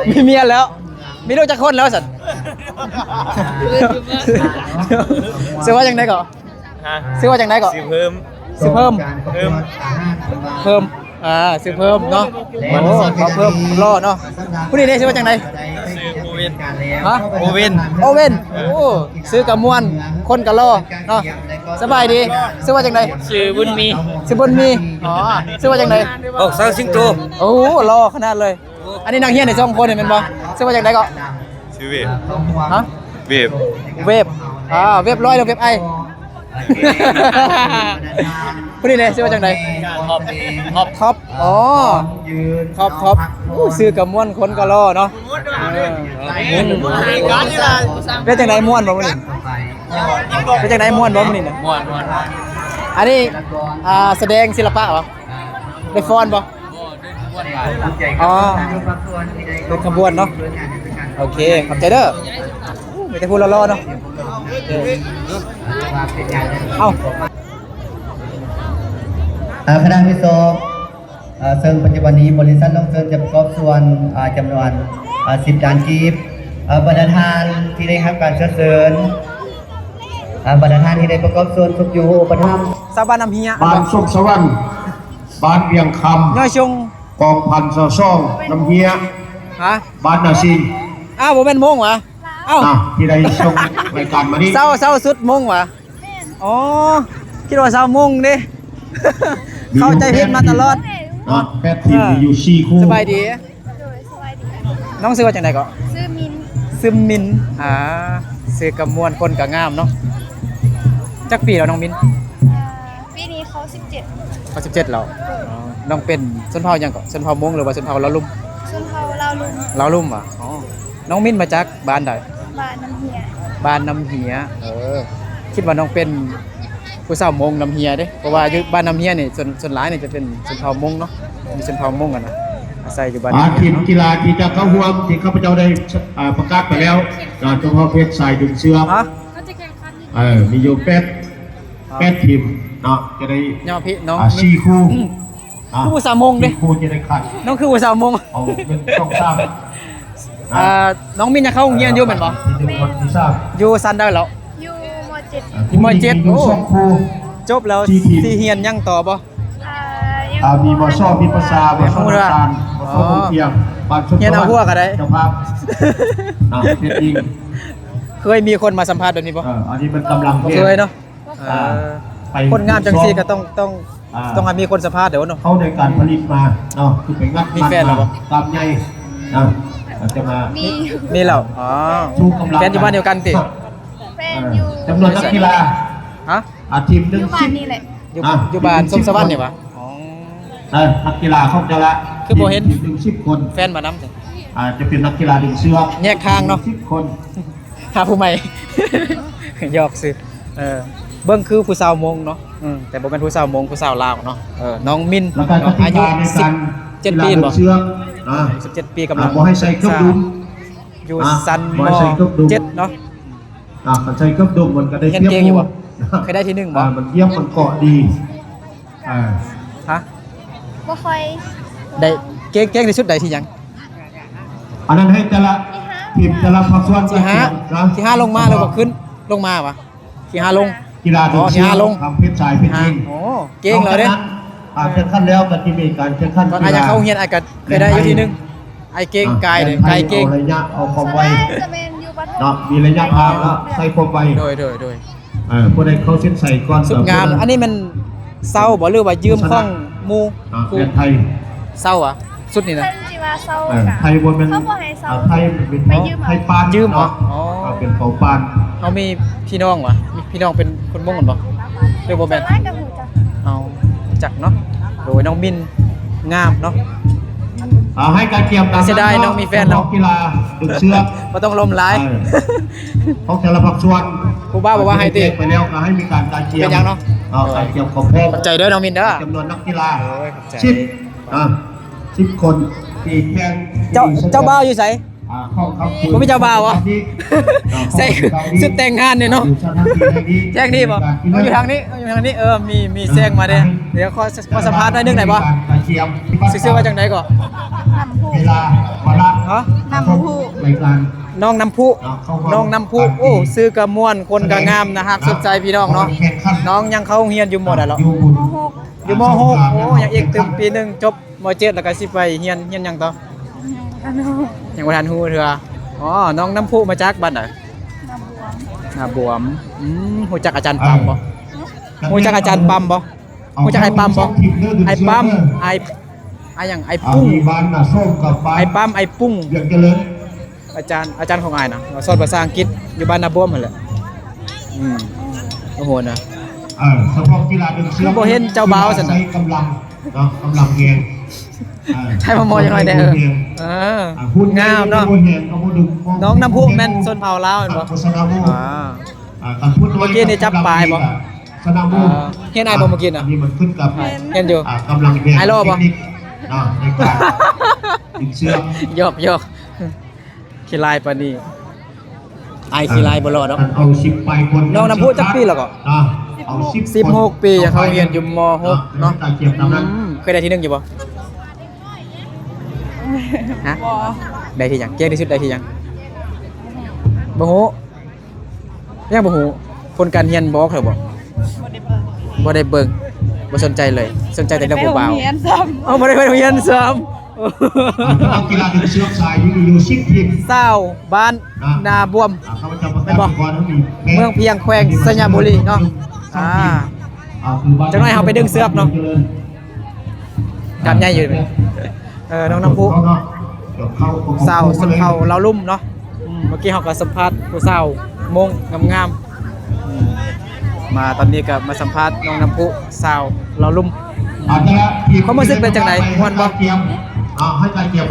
ມີເມຍແລ້ວ. ມີລູກຈັກຄົນແລ້ວຊັ້ນ? ຊື່ວ່າຈັ່ງໃດເກາະ? ຮະ? ຊື່ວ່າຈັ່ງໃດເກາະ? ຊື່ເພີ່ມ. ຊື່ເພີ່ມ. ເພີ່ມ ເພີ່ມ. ອ່າ ຊື່ເພີ່ມເນາະ. ໂອ້ ເຂົາເພີ່ມຫຼໍ່ເນາະ. ຜູ້ນີ້ເດ້ ຊື່ວ່າຈັ່ງໃດ? ຊື່ໂອເວັນ. ຮະ? ໂອເວັນ. ໂອເວັນ. ໂອ້ ຊື່ກະມ່ວນ ຄົນກະຫຼໍ່ເນາະ. ສະບາຍດີ. ຊື່ວ່າຈັ່ງໃດ? ຊື່ບຸນມີ. ຊື່ບຸນມີ. ອໍ ຊື່ວ່າຈັ່ງໃດ? ອອກສາວສິງໂຕ. ໂອ້ ຫຼໍ່ຂະໜາດເລີຍ. ອັນນີ້ນັກຮຽນໄດ້ສອງຄົນນີ້ແມ່ນບໍ່? ຊື່ວ່າຈັ່ງໃດເກາະ? ຊື່ເວບ. ຮະ? ເວບ. ເວບ. ອ່າ ເວບຮ້ອຍ ຫຼືເວບໄອ? ຜູ້ນີ້ເດ້ ຊື່ວ່າຈັ່ງໃດ? ທັອບ. ທັອບ. ອໍ ທັອບ ທັອບ. ໂອ້ ຊື່ກະມ່ວນ ຄົນກະຫຼໍ່ເນາະ. ເອີ ເປັນຈັ່ງໃດ ມ່ວນບໍ່ມື້ນີ້? ເປັນຈັ່ງໃດ ມ່ວນບໍ່ມື້ນີ້ນະ? ມ່ວນ ມ່ວນ. ອັນນີ້ ອ່າ ສະແດງສິລະປະບໍ່? ໄດ້ຟ້ອນບໍ່? ອໍ ລົດຂະບວນເນາະ. ໂອເຄ ຂອບໃຈເດີ. ໂອ້ ມີແຕ່ຜູ້ຫຼໍ່ໆເນາະ. ເອີ ເອົ້າ ເອີ ຄະນະທີ່ສອງ ເຊິ່ງປັດຈຸບັນນີ້ບໍລິສັດລ່ອງເຊີນຈະປະກອບສ່ວນ ເອີ ຈຳນວນ ເອີ ສິບລ້ານກີບ. ເອີ ບັນດາທ່ານທີ່ໄດ້ຮັບການເຊື້ອເຊີນ ເອີ ບັນດາທ່ານທີ່ໄດ້ປະກອບສ່ວນສົມຢູ່ອຸປະຖຳ ຊາວບ້ານນ້ຳເຮຍ ບ້ານສົມສະຫວັນ ບ້ານວຽງຄຳ ຍ້ອຍຊົງ ກອງພັນຊາວສອງ ນ້ຳເຮຍ. ຮະ? ບ້ານນາຊິງ. ອ້າວ ບໍ່ແມ່ນມົ້ງຫວາ? ເອົ້າ ອ່ະ ທີ່ໄດ້ສົ່ງລາຍການມານີ້ ເຊົາ ເຊົາສຸດມົ້ງຫວາ? ອໍ ຄິດວ່າຊາວມົ້ງເດ້ ເຂົ້າໃຈຜິດມາຕະຫຼອດ. ເນາະ ແປດທີມ ເອີ ມີຢູ່ສີ່ຄູ່. ສະບາຍດີ. ໂດຍ ສະບາຍດີ. ນ້ອງຊື່ວ່າຈັ່ງໃດເກາະ? ຊື່ມິນ. ຊື່ມິນ. ອ່າ ຊື່ກະມ່ວນ ຄົນກະງາມເນາະ. ຈັກປີແລ້ວນ້ອງມິນ? ອ່າ ປີນີ້ເຂົ້າສິບເຈັດ. ເຂົ້າສິບເຈັດແລ້ວ. ອໍ ນ້ອງເປັນຊົນເຜົ່າຫຍັງເກາະ? ຊົນເຜົ່າມົ້ງ ຫຼືວ່າຊົນເຜົ່າລາວລຸ່ມ? ຊົນເຜົ່າລາວລຸ່ມ. ລາວລຸ່ມຫວາ? ອໍ ນ້ອງມິນມາຈາກບ້ານໃດ? ບ້ານນ້ຳເຮຍ. ບ້ານນ້ຳເຮຍ. ເອີ ຄິດວ່ານ້ອງເປັນຜູ້ສາວມົ້ງນ້ຳເຮຍເດ້ ເພາະວ່າຢູ່ບ້ານນ້ຳເຮຍນີ້ ສ່ວນ ສ່ວນຫຼາຍນີ້ຈະເປັນຊົນເຜົ່າມົ້ງເນາະ. ມີຊົນເຜົ່າມົ້ງຫັ້ນນະ ອາໄສຢູ່ບ້ານ. ອ່າ ທີມກິລາທີ່ຈະເຂົ້າຮ່ວມ ທີ່ຂ້າພະເຈົ້າໄດ້ ອ່າ ປະກາດໄປແລ້ວ ອ່າ ສະເພາະເພດຊາຍດຶງເຊືອກ. ຮະ? ເອີ ມີຢູ່ແປດ ອ່າ ແປດທີມເນາະ ຈະໄດ້ ຍອມພີ່ນ້ອງ ອ່າ ສີ່ຄູ່. ອ່າ ຄືຜູ້ສາວມົ້ງເດ້ ສີ່ຄູ່ຈະໄດ້ຄັດ. ນ້ອງຄືຜູ້ສາວມົ້ງ. ເອົາ ໜຶ່ງ ສອງ ສາມ. ອ່າ ນ້ອງມິນຍັງເຂົ້າໂຮງຮຽນຢູ່ແມ່ນບໍ່? ທີໜຶ່ງ ທີສອງ ທີສາມ. ຢູ່ຊັ້ນໃດແລ້ວ? ຢູ່ ມໍເຈັດ. ອ່າ ຢູ່ ມໍເຈັດ. ໂອ້ ຈົບແລ້ວ ຊິຮຽນຫຍັງຕໍ່ບໍ່? ອ່າ ຍັງ ອ່າ ມີ ມຊ ມີພາສາ ມຊ ນ້ຳຕານ ມຊ ໂຮງທຽງ ບ້ານຊົນສະຫວັນ ຮຽນເອົາຫົວກໍໄດ້ ເຈົ້າພາບ. ອ່າ ເຮັດອີງ. ເຄີຍມີຄົນມາສຳພາດແບບນີ້ບໍ່? ເອີ ອັນນີ້ມັນກຳລັງ ບໍ່ເຄີຍເນາະ. ອ່າ ເອີ ໄປ ຄົນງາມຈັ່ງຊີ້ກໍຕ້ອງ ຕ້ອງ ອ່າ ຕ້ອງໃຫ້ມີຄົນສຳພາດເດ້ເນາະ. ເຂົ້າໃນການຜະລິດມາເນາະ ຄືໄປງັດ ມີແຟນແລ້ວບໍ່? ກາມໃຫຍ່ນະ ອາດຈະມາ ມີ ມີແລ້ວ. ອໍ ແຟນຢູ່ບ້ານດຽວກັນຕິ? ແຟນຢູ່ ຈຳນວນນັກກິລາ ຮະ? ອ່າ ທີມໜຶ່ງ ຢູ່ບ້ານນີ້ແຫຼະ ຢູ່ ອ່າ ຢູ່ບ້ານສົມສະຫວັນນີ້ຫວາ? ອໍ ເອີ ນັກກິລາຂອງແຕ່ລະ ຄືບໍ່ເຫັນ ທີມໜຶ່ງ ສິບຄົນ ແຟນມານຳ. ອ່າ ຈະເປັນນັກກິລາດຶງເຊືອກ ແຍກທາງເນາະ ສິບຄົນ. ຫາຜູ້ໃໝ່ ຫຍອກຊື່. ເອີ ເບິ່ງຄືຜູ້ສາວມົ້ງເນາະ. ອືມ ແຕ່ບໍ່ແມ່ນຜູ້ສາວມົ້ງ ຜູ້ສາວລາວເນາະ. ເອີ ນ້ອງມິນ ແລ້ວກໍ ເນາະ ກະຕິກາໃນການ ອາຍຸສິບເຈັດປີບໍ່? ອ່າ ສິບເຈັດປີ ກຳລັງ ບໍ່ໃຫ້ໃສ່ເຄື່ອງດື່ມ ຢູ່ຊັ້ນ ອ່າ ບໍ່ໃຫ້ໃສ່ເຄື່ອງດື່ມ ມໍເຈັດເນາະ. ອ່າ ຄັນໃສ່ເຄື່ອງດື່ມມັນກໍໄດ້ປຽບໝູ່. ເຄີຍໄດ້ທີໜຶ່ງບໍ່? ອ່າ ມັນຢຽບມັນເກາະດີ. ອ່າ ຮະ? ບໍ່ຄ່ອຍ ໄດ້ເກັ່ງ ເກັ່ງທີ່ສຸດໄດ້ທີຫຍັງ? ອັນນັ້ນໃຫ້ແຕ່ລະທີມ ແຕ່ລະພາກສ່ວນ ທີຫ້າ ທີຫ້າລົງມາ ຫຼືວ່າຂຶ້ນ ລົງມາຫວາ? ທີຫ້າລົງ ກິລາ ອໍ ທີຫ້າລົງ ທາງເພດຊາຍເພດຍິງ. ໂອ້ ເກັ່ງແລ້ວເດ້. ນອກຈາກນັ້ນ ອ່າ ແຂ່ງຂັນແລ້ວກໍຈະມີການແຂ່ງຂັນ ຕອນອ້າຍຍັງເຂົ້າໂຮງຮຽນ ອ້າຍກໍເຄີຍໄດ້ຢູ່ທີໜຶ່ງ. ອ້າຍເກັ່ງກາຍເດ້ ໄດ້ເກັ່ງ ເອົາໄລຍະ ເອົາຄວາມໄວ ໜ້າຈະແມ່ນຢູ່ປະຖົມ ເນາະ ມີໄລຍະທາງ ແລ້ວໃຊ້ຄວາມໄວ. ໂດຍ ໂດຍ ໂດຍ. ເອີ ຜູ້ໃດເຂົ້າເສັ້ນໄຊກ່ອນ ສຸດງາມ. ກໍຜູ້ນັ້ນ ອັນນີ້ແມ່ນເຊົ່າບໍ່ ຫຼືວ່າຢືມຂອງໝູ່? ອ່າ ແມ່ນໄທ ເຊົ່າຫວາ? ຊຸດນີ້ນະ ຄັນຊິວ່າເຊົ່າ ເອີ ກະ ໄທບໍ່ແມ່ນ ເຂົາບໍ່ໃຫ້ເຊົ່າ ອ່າ ໄທມັນເປັນ ໄປຢືມເອົາ ໄທປານ ຢືມເອົາ. ເນາະ. ອໍ ເອີ ເປັນເຜົ່າປານ. ເຮົາມີພີ່ນ້ອງຫວາ? ມີພີ່ນ້ອງເປັນຄົນມົ້ງແມ່ນບໍ່? ຫຼືບໍ່ແມ່ນ? ສ່ວນຫຼາຍກໍຮູ້ຈັກ. ເອົາ ຮູ້ຈັກເນາະ. ໂດຍ ນ້ອງມິນ ງາມເນາະ. ອ່າ ໃຫ້ການກຽມຕາມ ເສຍດາຍນ້ອງມີແຟນແລ້ວ. ກິລາດຶງເຊືອກ ບໍ່ຕ້ອງລົມຫຼາຍ. ເອີ ຂອງແຕ່ລະພາກສ່ວນ ຜູ້ບ່າວບອກວ່າໃຫ້ຕິ ໄປແລ້ວກໍໃຫ້ມີການ ການກຽມ ເປັນຫຍັງເນາະ. ເອີ ການກຽມຄວາມພ້ອມ. ຂອບໃຈເດີນ້ອງມິນເດີ. ຈຳນວນນັກກິລາ ໂອ້ຍ ຂອບໃຈ ສິບ ອ່າ ສິບຄົນທີ່ແຂ່ງ. ເຈົ້າ ເຈົ້າບ່າວຢູ່ໃສ? ອ່າ ຂອງຄຳ ບໍ່ມີເຈົ້າບ່າວຫວາ? ອ່າ ໃສ່ຊຸດແຕ່ງງານນີ້ເນາະ. ຢູ່ສະຖານທີ່ແຫ່ງນີ້ ແຈ້ງນີ້ບໍ່? ເຮົາຢູ່ທາງນີ້ ເຮົາຢູ່ທາງນີ້. ເອີ ມີ ມີແຊງມາເດ້. ດຽວຂໍ ຂໍສຳພາດໜ້ອຍໜຶ່ງໄດ້ບໍ່? ຊື່ວ່າຈັ່ງໃດເກາະ? ນຳຜູ້ ເວລາ ວາລະ ຮະ? ນຳຜູ້ ລາຍການ ນ້ອງນ້ຳພຸ ນ້ອງນ້ຳພຸ ໂອ້ ຊື່ກໍມ່ວນ ຄົນກໍງາມ ໜ້າຮັກສົດໃສພີ່ນ້ອງເນາະ. ນ້ອງຍັງເຂົ້າໂຮງຮຽນຢູ່ມໍໃດເລາະ? ຢູ່ມໍຫົກ ໂອ້ ຍັງອີກຕື່ມປີໜຶ່ງ ຈົບມໍເຈັດແລ້ວກໍຊິໄປຮຽນ ຮຽນຫຍັງຕໍ່? ຍັງບໍ່ທັນຮູ້ເທື່ອ. ອໍ ນ້ອງນ້ຳພຸມາຈາກບ້ານໃດ? ນາບວມ ນາບວມ. ອືມ ຮູ້ຈັກອາຈານປຳບໍ່? ຮູ້ຈັກອາຈານປຳບໍ່? ຮູ້ຈັກອ້າຍປ້ຳບໍ່? ອ້າຍປ້ຳ ອ້າຍ ອ້າຍຫຍັງ? ອ້າຍປຸ້ງ ອ້າຍປ້ຳ ອ້າຍປຸ້ງ ວຽງຈະເລີນ. ອາຈານ ອາຈານຂອງອ້າຍນະ ສອນພາສາອັງກິດຢູ່ບ້ານນາບວມຫັ້ນແຫຼະ. ອືມ ໂອ້ໂຫນະ ເອີ ສະເພາະກິລາດຶງເຊືອກ ຄືບໍ່ເຫັນເຈົ້າບ່າວຊັ້ນນະ? ໃຊ້ກຳລັງເນາະ ກຳລັງແຮງ ໃຊ້ມາໝໍ້ຈັ່ງໜ້ອຍແດ່. ເອີ ງາມເນາະ. ນ້ອງນ້ຳພຸແມ່ນຊົນເຜົ່າລາວແມ່ນບໍ່? ອ່າ ອ່າ ຄັນພຸດນ້ອຍ ເມື່ອກີ້ນີ້ຈັບປາຍບໍ່? ຊະນະໂມ ເອີ ເຫັນອ້າຍບໍ່ເມື່ອກີ້ນະ? ອັນນີ້ມັນຂຶ້ນກັບ ເຫັນຢູ່ ອ່າ ກຳລັງແຮງ ອ້າຍຫຼໍ່ບໍ່? ເຕັກນິກເນາະ ໃນການດຶງເຊືອກ. ຢອກໆ ຂີ້ລາຍປານນີ້ ອ້າຍຂີ້ລາຍບໍ່ຫຼໍ່ດອກ. ເອົາສິບປາຍຄົນ ນ້ອງນ້ຳພຸຈັກປີແລ້ວກໍ? ເອົາສິບ ສິບຫົກປີ ຍັງເຂົ້າຮຽນຢູ່ມໍຫົກເນາະ. ອືມ ເຄີຍໄດ້ທີໜຶ່ງຢູ່ບໍ່? ຮະ? ບໍ່ ໄດ້ທີຫຍັງ? ເກັ່ງທີ່ສຸດໄດ້ທີຫຍັງ? ບໍ່ຮູ້. ຍັງບໍ່ຮູ້ ຜົນການຮຽນບໍ່ອອກແທ້ບໍ່? ບໍ່ໄດ້ເບິ່ງ ບໍ່ໄດ້ເບິ່ງ ບໍ່ສົນໃຈເລີຍ ສົນໃຈແຕ່ເລື່ອງຜູ້ບ່າວ. ບໍ່ໄດ້ໄປໂຮງຮຽນຊ້ຳ. ເອົ້າ ບໍ່ໄດ້ໄປໂຮງຮຽນຊ້ຳ. ນັກກິລາດຶງເຊືອກຊາຍມີຢູ່ສິບທີມ. ຊາວບ້ານນາບວມ ອ່າ ຂ້າພະເຈົ້າປະກາດກ່ອນ ເມືອງພຽງ ແຂວງໄຊຍະບູລີເນາະ. ອ່າ ຈັກໜ້ອຍເຮົາໄປດຶງເຊືອກເນາະ. ກາບໃຫຍ່ຢູ່ເດ້. ເອີ ນ້ອງນ້ຳພຸ ສາວຊົນເຜົ່າລາວລຸ່ມເນາະ. ອືມ ເມື່ອກີ້ເຮົາກໍສຳພາດຜູ້ສາວມົ້ງງາມໆ. ອືມ ມາຕອນນີ້ກໍມາສຳພາດນ້ອງນ້ຳພຸ ສາວລາວລຸ່ມ. ຄວາມຮູ້ສຶກເປັນຈັ່ງໃດ? ມ່ວນບໍ່? ຄ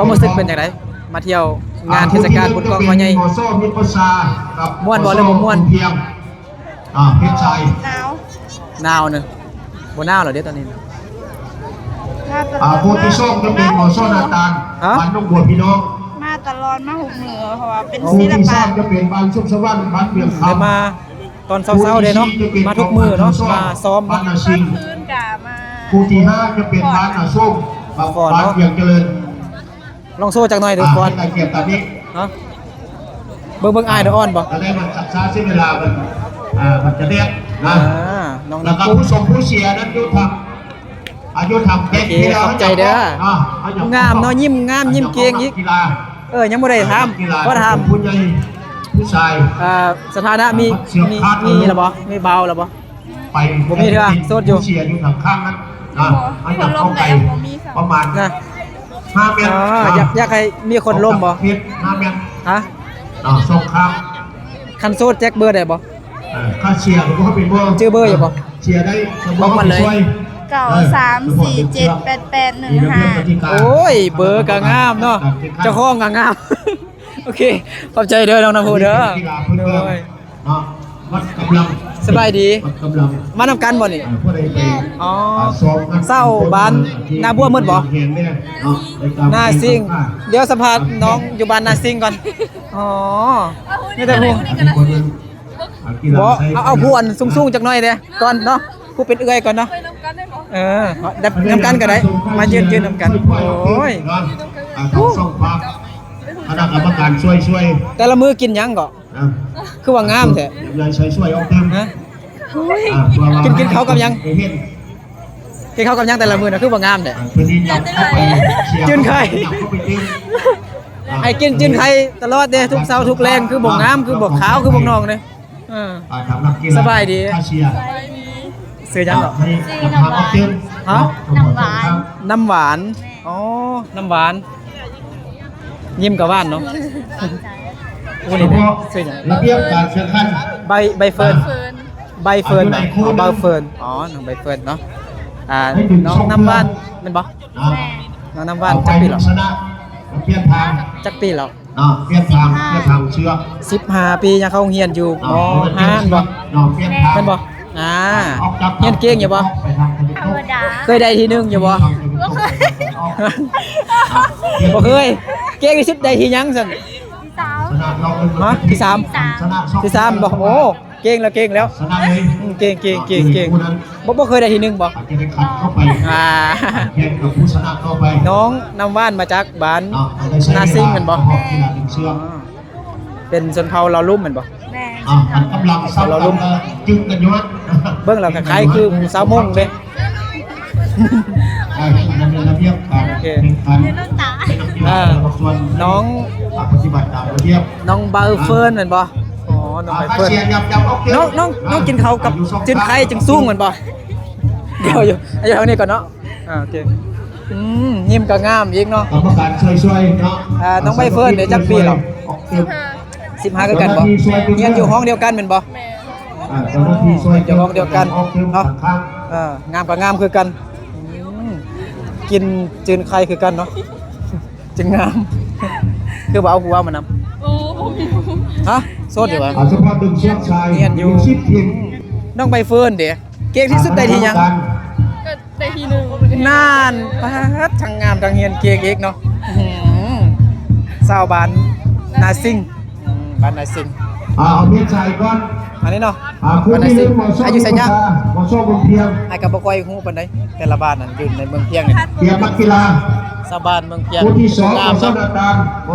ວາມຮູ້ສຶກເປັນຈັ່ງໃດ? ມາທ່ຽວງານເທດສະການບຸນກອງຂ້ອຍໃຫຍ່ ມ່ວນບໍ່ ຫຼືບໍ່ມ່ວນ? ອ່າ ເຮັດໃສ່ ໜາວ ໜາວເນາະ. ບໍ່ໜາວແລ້ວເດ້ຕອນນີ້ນະ. ມາຕະຫຼອດ ອ່າ ຄູ່ທີສອງຈະເປັນໝໍຊໍນາຕານ ຮະ? ບ້ານໜອງບົວພີ່ນ້ອງ ມາຕະຫຼອດ ມາທຸກມື້ ເພາະວ່າເປັນສິລະປະ. ຄູ່ທີສາມຈະເປັນບ້ານສຸກສະຫວັນ ບ້ານວຽງຄຳ. ມາຕອນເຊົ້າໆເດ້ເນາະ ມາທຸກມື້ເນາະ ມາຊ້ອມ ບ້ານນາຊິງ. ຄູ່ທີຫ້າຈະເປັນບ້ານນາໂຊງ ບ້ານວຽງຈະເລີນ. ລອງໂຊຈັກໜ່ອຍດູກ່ອນ. ອ່າ ໃຫ້ກຽດຕາມນີ້ ຮະ? ເບິ່ງ ເບິ່ງອ້າຍເດີ ອ່ອນບໍ່? ກໍໄດ້ມັນຊັກຊ້າເສຍເວລາ ມັນ ອ່າ ມັນຈະແດດນະ. ອ່າ ນ້ອງ ແລ້ວກໍຜູ້ຊົມຜູ້ເຊຍນັ້ນຢູ່ທາງ ອ່າ ຢູ່ທາງແບັກ. ໂອເຄ ຂອບໃຈເດີ. ອ່າ ງາມເນາະ ຍິ້ມງາມ ຍິ້ມເກັ່ງອີກ. ເອີ ຍັງບໍ່ໄດ້ຖາມ ຂໍຖາມຜູ້ໃຫຍ່ຜູ້ຊາຍ ເອີ ສະຖານະມີ ມີແລ້ວບໍ່? ມີບ່າວແລ້ວບໍ່? ໄປ ບໍ່ມີເທື່ອ ໂສດຢູ່ ເສຍຢູ່ຂ້າງໆນັ້ນນະ. ບໍ່ ມັນຈະເຂົ້າໄປ ມີຄົນລົມແລ້ວ ບໍ່ມີ ປະມານ ນະ ຫ້າແມັດ. ອໍ ນະ ຢາກ ຢາກໃຫ້ມີຄົນລົມບໍ່? ເຮັດ ຫ້າແມັດ ຮະ? ອ່າ ສອງຂ້າງ. ຄັນໂສດແຈັກເບີໄດ້ບໍ່? ເອີ ຄັນເສຍກໍບໍ່ເປັນບໍ່ ຈື່ເບີຢູ່ບໍ່? ເສຍໄດ້ ບອກມັນເລີຍ ເກົ້າສາມສີ່ເຈັດແປດແປດໜຶ່ງຫ້າ. ໂອ້ຍ ເບີກໍງາມເນາະ ເຈົ້າຂອງກໍງາມ. ໂອເຄ ຂອບໃຈເດີ ນ້ອງນ້ຳພຸເດີ. ໂດຍ ເນາະ ວັດກຳລັງ ສະບາຍດີ ວັດກຳລັງ ມານຳກັນບໍ່ນີ້? ອ່າ ຜູ້ໃດໄປ ອໍ ອ່າ ຊາວບ້ານນາບົວໝົດບໍ່? ນາຊິງ ດຽວສຳພາດນ້ອງຢູ່ບ້ານນາຊິງກ່ອນ. ອໍ ມີແຕ່ຜູ້ ບໍ່ ເອົາ ເອົາຜູ້ອັນສູງໆຈັກໜ້ອຍເດ້ກ່ອນເນາະ ຜູ້ເປັນເອື້ອຍກ່ອນເນາະ. ເອີ ນຳກັນກໍໄດ້ ມາຢືນ ຢືນນຳກັນ. ໂອ້ຍ ອ່າ ທັງສອງພາກ ຄະນະກຳມະການຊ່ວຍໆ ແຕ່ລະມື້ກິນຫຍັງເກາະ? ອ່າ ຄືວ່າງາມແທ້ ຢາກໃຫ້ຊ່ວຍໆອອກຕື່ມ ຮະ? ອ່າ ກິນ ກິນເຂົ້າກັບຫຍັງ? ກິນເຂົ້າກັບຫຍັງແຕ່ລະມື້ນະ ຄືບໍ່ງາມແທ້? ອ່າ ຄືຊິຫຍັບເຂົ້າໄປ ຈືນໄຂ່ ຫຍັບເຂົ້າໄປຕື່ມ. ອ່າ ໃຫ້ກິນຈືນໄຂ່ຕະຫຼອດເດ້ ທຸກເຊົ້າທຸກແລງ ຄືບໍ່ງາມ ຄືບໍ່ຂາວ ຄືບໍ່ນອງເດ້. ເອີ ອ່າ ສະບາຍດີ ອ່າ ຊື່ຫຍັງເກາະ? ອ່າ ໃຫ້ ຊື່ນ້ຳຫວານ ຮະ? ນ້ຳຫວານ ນ້ຳຫວານ ອໍ ນ້ຳຫວານ ຍິ້ມກະຫວານເນາະ. ໂອ້ ນີ້ເດ້ ຊື່ຫຍັງ? ລະບຽບການແຂ່ງຂັນ ໃບ ໃບເຟີນ ໃບເຟີນ ໃບເຟີນ ອໍ ໃບເຟີນ ອໍ ນ້ອງໃບເຟີນເນາະ. ອ່າ ນ້ອງນ້ຳຫວານແມ່ນບໍ່? ນ້ອງນ້ຳຫວານຈັກປີແລ້ວ? ຈັກປີແລ້ວ? ເນາະ ປ່ຽນທາງ ປ່ຽນທາງເຊືອກ. ສິບຫ້າປີ ຍັງເຂົ້າໂຮງຮຽນຢູ່ ມໍຫ້າ ບໍ່? ເນາະ ປ່ຽນທາງ ແມ່ນບໍ່? ອ່າ ຮຽນເກັ່ງຢູ່ບໍ່? ທຳມະດາ ເຄີຍໄດ້ທີໜຶ່ງຢູ່ບໍ່? ບໍ່ເຄີຍ ບໍ່ເຄີຍ. ເກັ່ງທີ່ສຸດໄດ້ທີຫຍັງຊັ້ນ? ທີສາມ ຮະ? ທີສາມ ທີສາມ ທີສາມບໍ່? ໂອ້ ເກັ່ງແລ້ວ ເກັ່ງແລ້ວ ຊະນະເລີຍ. ອືມ ເກັ່ງ ເກັ່ງ ເກັ່ງ ເກັ່ງ. ຜູ້ນັ້ນ ບໍ່ ບໍ່ເຄີຍໄດ້ທີໜຶ່ງບໍ່? ອາດຈະໄດ້ຂັດເຂົ້າໄປ ອ່າ ແຂ່ງກັບຜູ້ຊະນະຕໍ່ໄປ. ນ້ອງນ້ຳຫວານມາຈາກບ້ານ ເນາະ ນາຊິງແມ່ນບໍ່? ແຂ່ງກັບຜູ້ຊະນະ ອ່າ ເປັນຊົນເຜົ່າລາວລຸ່ມແມ່ນບໍ່? ແມ່ນ. ອ່າ ອັນກຳລັງສັບກັນ ລາວລຸ່ມ ເອີ ຈຶ່ງກັນຢູ່ ເບິ່ງແລ້ວຄ້າຍໆຄືຊາວມົ້ງເດ້. ອ່າ ໃຫ້ມັນເປັນລະບຽບການ ໂອເຄ ແຂ່ງຂັນ. ອ່າ ນ້ອງ ອ່າ ປະຕິບັດຕາມລະບຽບ ນ້ອງໃບເຟີນແມ່ນບໍ່? ອໍ ນ້ອງໃບເຟີນ. ອ່າ ນ້ອງ ນ້ອງ ນ້ອງກິນເຂົ້າກັບຈືນໄຄຈຶ່ງສູງແມ່ນບໍ່? ດຽວຢູ່ ຢູ່ທາງນີ້ກ່ອນເນາະ. ອ່າ ໂອເຄ. ອືມ ຍິ້ມກໍງາມອີກເນາະ. ກຳມະການຊ່ວຍໆເນາະ. ອ່າ ນ້ອງໃບເຟີນເດ ຈັກປີແລ້ວ? ສິບຫ້າ. ສິບຫ້າຄືກັນບໍ່? ຮຽນຢູ່ຫ້ອງດຽວກັນແມ່ນບໍ່? ແມ່ນ. ອ່າ ຢູ່ຫ້ອງດຽວກັນເນາະ. ເອີ ງາມກໍງາມຄືກັນ. ອືມ ກິນຈືນໄຄຄືກັນເນາະ ຈຶ່ງງາມ. ຄືບໍ່ເອົາຜົວມານຳ? ໂອ້ ບໍ່ມີ. ຮະ? ໂສດຢູ່ຫວາ? ອ່າ ສະພາບເບິ່ງຊ່ວງຊາຍ ຮຽນຢູ່. ອືມ ນ້ອງໃບເຟີນເດ ເກັ່ງທີ່ສຸດໄດ້ທີ່ຫຍັງ? ກໍໄດ້ທີ່ໜຶ່ງ. ນັ້ນ ປາດ ທັງງາມທັງຮຽນເກັ່ງອີກເນາະ. ອືມ ຊາວບ້ານນາຊິງ. ອືມ ບ້ານນາຊິງ. ອ່າ ເອົາເມດໃສ່ກ່ອນ ອັນນີ້ເນາະ. ອ່າ ຜູ້ທີ່ເລີຍ ມຊ ຢູ່ໃສຍະ? ມຊ ເມືອງພຽງ. ອ້າຍກໍບໍ່ຄ່ອຍຮູ້ປານໃດ ແຕ່ລະບ້ານນັ້ນຢູ່ໃນເມືອງພຽງນີ້. ຕຽມນັກກິລາ ຊາວບ້ານເມືອງພຽງ. ຜູ້ທີ່ສອງ ມຊ ນາຕານ ເ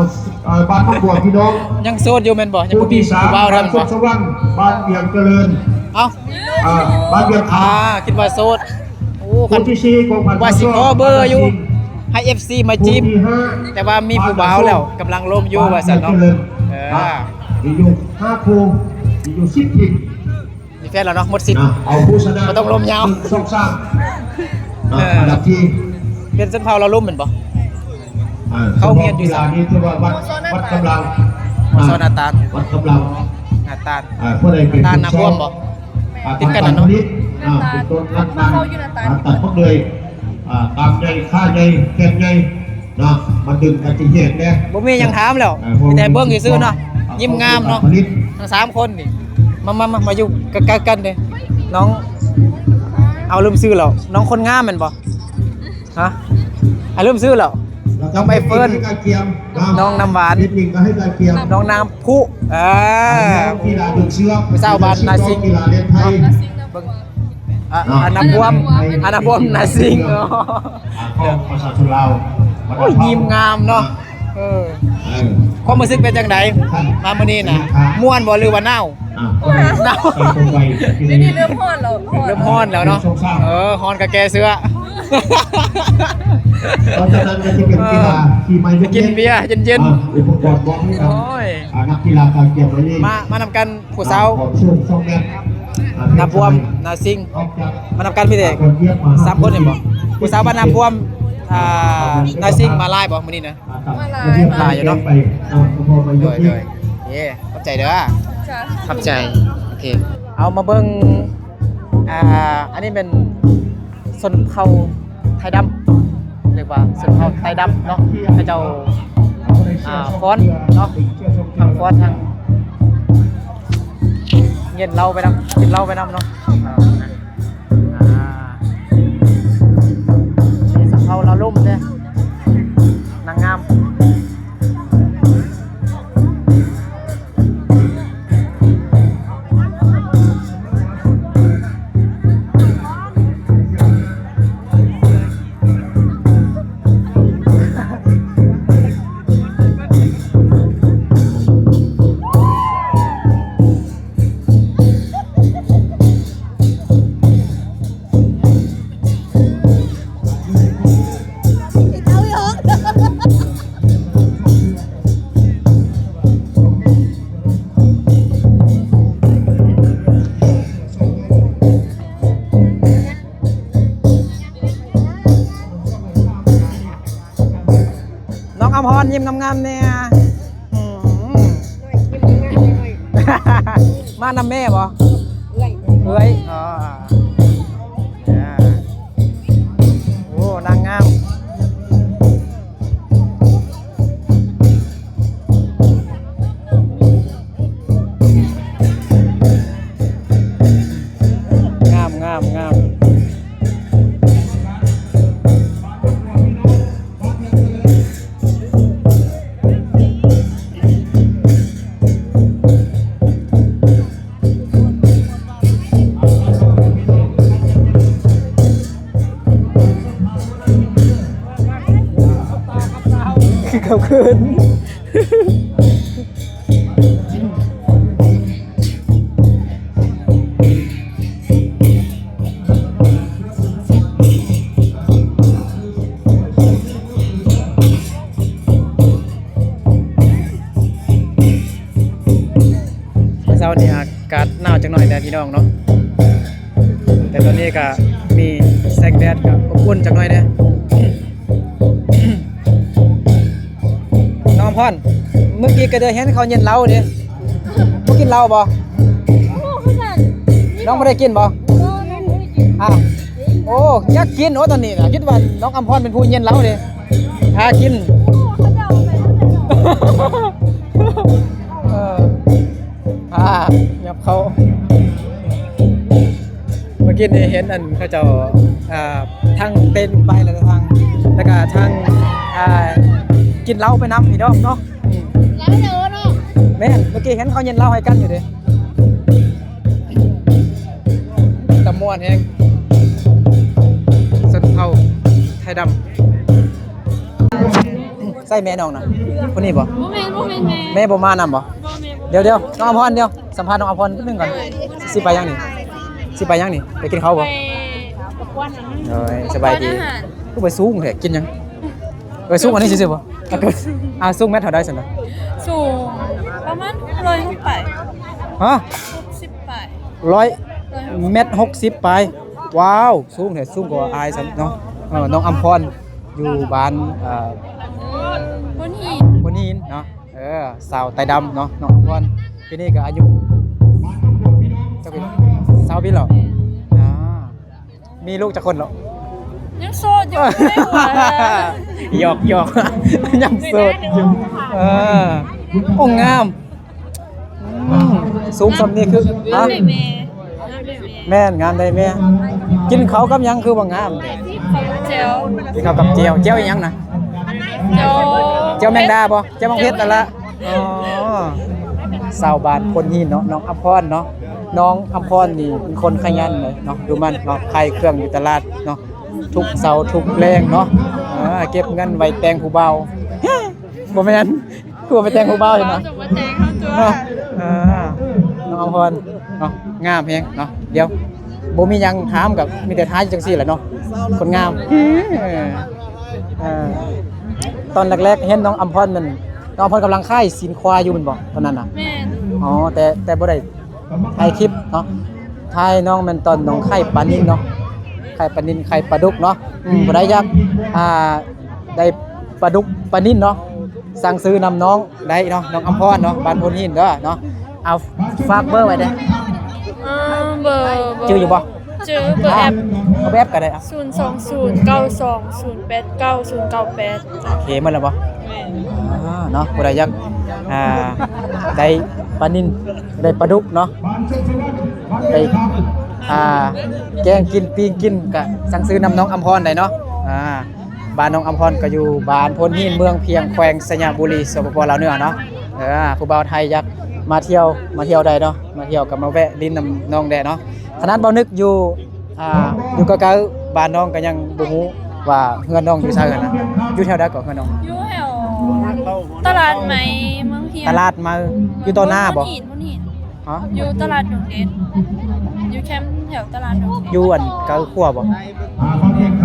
ອີ ບ້ານໜອງບົວ ພີ່ນ້ອງ. ຍັງໂສດຢູ່ແມ່ນບໍ່? ຍັງບໍ່ມີຜູ້ບ່າວແລ້ວແມ່ນບໍ່? ຜູ້ທີ່ສາມ ບ້ານສົມສະຫວັນ ບ້ານວຽງຈະເລີນ. ເອົ້າ ອ່າ ບ້ານວຽງຄຳ. ອ່າ ຄິດວ່າໂສດ. ໂອ້ ຄັນ ຜູ້ທີ່ສີ່ ກອງພັນ ວ່າຊິຂໍເບີຢູ່ ໃຫ້ເອັຟຊີມາຈີບ ຜູ້ທີ່ຫ້າ ແຕ່ວ່າມີຜູ້ບ່າວແລ້ວ ກຳລັງລົມຢູ່ວ່າຊັ້ນເນາະ. ເອີ ມີຢູ່ຫ້າຄູ່ ມີຢູ່ສິບທີມ. ມີແຟນແລ້ວເນາະ ໝົດສິດ ນະ ເອົາຜູ້ຊະນະ ບໍ່ຕ້ອງລົມຍາວ ໜຶ່ງ ສອງ ສາມ. ເອີ ອັນດັບທີ່ ເປັນຊົນເຜົ່າລາວລຸ່ມແມ່ນບໍ່? ອ່າ ເຂົາຮຽນຢູ່ໃສ? ນີ້ຖືວ່າວັດ ວັດກຳລັງ ມຊ ນາຕານ. ວັດກຳລັງ ນາຕານ. ອ່າ ຜູ້ໃດເປັນ ນາຕານ ນາບວມບໍ່? ອ່າ ຕິດກັນນະເນາະ. ອ່າ ເປັນຕົ້ນລັດນານ ຕັດພວກເດືອຍ ອ່າ ກາມໃຫຍ່ ຂາໃຫຍ່ ແຂນໃຫຍ່ເນາະ ມັນດຶງກັນຊິແຮງແດ່. ບໍ່ມີຫຍັງຖາມແລ້ວ ເອີ ມີແຕ່ເບິ່ງຊື່ໆເນາະ. ຍິ້ມງາມເນາະ ທັງສາມຄົນນີ້. ມາ ມາ ມາ ມາຢູ່ໃກ້ໆກັນເດ້. ນ້ອງ ເອົາ ລືມຊື່ແລ້ວ ນ້ອງຄົນງາມແມ່ນບໍ່? ຮະ? ອ້າຍລືມຊື່ແລ້ວ. ນ້ອງໃບເຟີນ ນ້ອງນ້ຳຫວານ ນ້ອງນ້ຳພຸ ອ່າ ຜູ້ສາວບ້ານນາຊິງ. ເບິ່ງ ອ່າ ອານາພວມ ອານາພວມນາຊິງ. ອ່າ ຂອງປະຊາຊົນລາວ. ໂອ້ຍ ຍິ້ມງາມເນາະ. ເອີ ເອີ ຄວາມຮູ້ສຶກເປັນຈັ່ງໃດ ມາມື້ນີ້ນະ? ມ່ວນບໍ່ ຫຼືວ່າໜາວ? ອ່າ ໜາວ. ດຽວນີ້ເລີ່ມຮ້ອນແລ້ວ ເລີ່ມຮ້ອນແລ້ວເນາະ. ເອີ ຮ້ອນກໍແກ່ເສື້ອ. ເພາະສະນັ້ນກໍຈະເປັນກິລາຂີ່ໄມ້ຍົກເຫຼັກ ກິນເບຍເຢັນໆ. ອ່າ ອຸປະກອນບອກໃຫ້ກັນ. ໂອ້ຍ ອ່າ ນັກກິລາການກຽມໄວ້ນີ້ ມາ ມານຳກັນຜູ້ສາວ ອ່າ ນາພວມ ນາຊິງ ມານຳກັນມີແຕ່ສາມຄົນແມ່ນບໍ່? ຜູ້ສາວບ້ານນາພວມ ອ່າ ນາຊິງ ມາຫຼາຍບໍ່ມື້ນີ້ນະ? ມາຫຼາຍ ຫຼາຍຢູ່ເນາະ. ໂດຍ ໂດຍ ເຢ້ ຂອບໃຈເດີ. ຂອບໃຈ. ໂອເຄ ເອົາມາເບິ່ງ ອ່າ ອັນນີ້ແມ່ນຊົນເຜົ່າໄທດຳ ເອີ້ນວ່າຊົນເຜົ່າໄທດຳເນາະ. ເຂົາເຈົ້າ ອ່າ ຟ້ອນເນາະ ທັງຟ້ອນ ທັງກິນເຫຼົ້າໄປນຳ ກິນເຫຼົ້າໄປນຳເນາະ. ອ່າ ອ່າ ມີສາວເຜົ່າລາວລຸ່ມເດ້ ນາງງາມ. ນ້ອງອຳພອນ ຍິ້ມງາມໆແດ່. ອືມ ມານຳແມ່ບໍ່? ເອື້ອຍ ເອື້ອຍ. ອໍ ອ່າ ໂອ້ ນາງງາມ. ງາມ ງາມ ງາມ. ຄືເຂົາເຂີນ. ຕອນນີ້ກະມີແສງແດດ ກະອົບອຸ່ນຈັກໜ້ອຍເດ້. ນ້ອງອຳພອນ ມື້ກີ້ກະໄດ້ເຫັນເຂົາເຢັນເຫຼົ້າເດ້ ບໍ່ກິນເຫຼົ້າບໍ່? ນ້ອງບໍ່ໄດ້ກິນບໍ່? ອ້າວ ໂອ້ ຢາກກິນ. ໂອ້ ຕອນນີ້ນະ ຄິດວ່ານ້ອງອຳພອນເປັນຜູ້ເຢັນເຫຼົ້າເດ້ ຫາກິນ. ເອີ ອ່າ ຫຍັບເຂົ້າ ເມື່ອກີ້ນີ້ເຫັນອັນເຂົາເຈົ້າ ອ່າ ທັງເຕັ້ນໄປ ແລ້ວທັງ ແລ້ວກະທັງ ອ່າ ກິນເຫຼົ້າໄປນຳພີ່ນ້ອງເນາະ. ອືມ ເຫຼົ້າເດີເນາະ. ແມ່ນ ເມື່ອກີ້ເຫັນເຂົາເຢັນເຫຼົ້າໃຫ້ກັນຢູ່ເດ້ ຕາມ່ວນແຮງ ຊົນເຜົ່າໄທດຳ. ໃສແມ່ນ້ອງນະ? ຜູ້ນີ້ບໍ່? ບໍ່ແມ່ນ ບໍ່ແມ່ນແມ່ ແມ່ບໍ່ມານຳບໍ່? ບໍ່ແມ່ນ ບໍ່ແມ່ນ. ດຽວໆ ນ້ອງອຳພອນ ດຽວ ສຳພາດນ້ອງອຳພອນໜຶ່ງກ່ອນ. ຊິໄປຫຍັງນີ້? ຊິໄປຫຍັງນີ້? ໄປກິນເຂົ້າບໍ່? ໄປປະກວດອັນນັ້ນ ໂດຍ ສະບາຍດີ. ປະກວດອາຫານ ຄືໄປສູງແທ້ ກິນຫຍັງ? ໄປສູງອັນນີ້ຊື່ໆບໍ່? ອ່າ ສູງແມັດເທົ່າໃດຊັ້ນນະ? ສູງປະມານຮ້ອຍຫົກປາຍ. ຮະ? ຫົກສິບປາຍ. ຮ້ອຍ ຮ້ອຍຫົກສິບ ແມັດຫົກສິບປາຍ. ວ້າວ ສູງແທ້ ສູງກວ່າອ້າຍຊ້ຳເນາະ. ເອີ ນ້ອງອຳພອນ ຢູ່ບ້ານ ເອີ ໂພນຫີນ ໂພນຫີນເນາະ. ເອີ ສາວໄຕດຳເນາະ ນ້ອງອຳພອນ ປີນີ້ກະອາຍຸຈັກປີແລ້ວ? ຊາວປີແລ້ວ. ອ່າ ມີລູກຈັກຄົນແລ້ວ? ຍັງໂສດຢູ່. ຫຍອກໆ ຍັງໂສດຢູ່. ເອີ ໂອ້ ງາມ. ອືມ ສູງສ່ຳນີ້ຄື ຮະ? ງາມເດ້ແມ່ ງາມເດ້ແມ່. ແມ່ນ ງາມໄດ້ແມ່. ກິນເຂົ້າກັບຫຍັງຄືວ່າງາມ? ເຂົ້າກັບແຈ່ວ. ກິນເຂົ້າກັບແຈ່ວ. ແຈ່ວອີ່ຫຍັງນະ? ແຈ່ວ ແຈ່ວແມງດາບໍ່? ແຈ່ວໝາກເຜັດນັ້ນລະ. ອໍ ຊາວບ້ານໂພນຫີນເນາະ ນ້ອງອຳພອນເນາະ. ນ້ອງອຳພອນນີ້ເປັນຄົນຂະຫຍັນເລີຍເນາະ ດຸໝັ່ນເນາະ ຂາຍເຄື່ອງຢູ່ຕະຫຼາດເນາະ ທຸກເຊົ້າທຸກແລງເນາະ. ເອີ ເກັບເງິນໄວ້ແຕ່ງຜູ້ບ່າວ. ບໍ່ແມ່ນ ຄືວ່າໄປແຕ່ງຜູ້ບ່າວເຫັນນະ. ເຮົາຈະມາແຕ່ງເຮົາຕົວະ. ເອີ ນ້ອງອຳພອນເນາະ ງາມແຮງເນາະ. ດຽວ ບໍ່ມີຫຍັງຖາມ ກະມີແຕ່ຖ່າຍຈັ່ງຊີ້ແຫຼະເນາະ ຄົນງາມ. ເອີ ຕອນແລກໆ ເຫັນນ້ອງອຳພອນນັ້ນ ນ້ອງອຳພອນກຳລັງຂາຍຊີ້ນຄວາຍຢູ່ແມ່ນບໍ່ ຕອນນັ້ນນະ? ແມ່ນ. ອໍ ແຕ່ ແຕ່ບໍ່ໄດ້ ຖ່າຍຄລິບເນາະ ຖ່າຍນ້ອງແມ່ນຕອນນ້ອງຂາຍປານິນເນາະ ຂາຍປານິນ ຂາຍປາດຸກເນາະ. ອືມ ຜູ້ໃດຢາກ ອ່າ ໄດ້ປາດຸກປານິນເນາະ ສັ່ງຊື້ນຳນ້ອງໄດ້ເນາະ ນ້ອງອຳພອນເນາະ ບ້ານໂພນຫີນເດີເນາະ. ເອົາ ຝາກເບີໄວ້ເດີ. ເອີ ເບີ ຈື່ຢູ່ບໍ່? ຈື່ ເບີແອັບ ເອົາແບບກະໄດ້. ສູນສອງສູນ ເກົ້າສອງສູນ ແປດເກົ້າສູນ ເກົ້າແປດ. ໂອເຄ ໝົດແລ້ວບໍ່? ແມ່ນ. ອ່າ ເນາະ ຜູ້ໃດຢາກ ອ່າ ໄດ້ປານິນ ໄດ້ປາດຸກເນາະ ໄດ້ ອ່າ ແກງກິນ ປີ້ງກິນ ກະສັ່ງຊື້ນຳນ້ອງອຳພອນໄດ້ເນາະ. ອ່າ ບ້ານນ້ອງອຳພອນກະຢູ່ບ້ານໂພນຫີນ ເມືອງພຽງ ແຂວງໄຊຍະບູລີ ສປປ ລາວເໜືອເນາະ. ເອີ ຜູ້ບ່າວໄທຢາກມາທ່ຽວ ມາທ່ຽວໄດ້ເນາະ ມາທ່ຽວກະມາແວະຫຼິ້ນນຳນ້ອງແດ່ເນາະ. ຂະໜາດບ່າວນຶກຢູ່ ອ່າ ຢູ່ໃກ້ໆ ບ້ານນ້ອງກະຍັງບໍ່ຮູ້ວ່າເຮືອນນ້ອງຢູ່ໃສຫັ້ນນະ. ຢູ່ແຖວໃດເກາະເຮືອນນ້ອງ? ຢູ່ແຖວຕະຫຼາດໃໝ່ເມືອງພຽງ. ຕະຫຼາດໃໝ່ ຢູ່ຕໍ່ໜ້າບໍ່? ໂພນຫີນ ໂພນຫີນ. ຮະ? ຢູ່ຕະຫຼາດດົງເດດ ຢູ່ແຄມແຖວຕະຫຼາດດົງເດດ. ຢູ່ອັນໃກ້ຂົວບໍ່?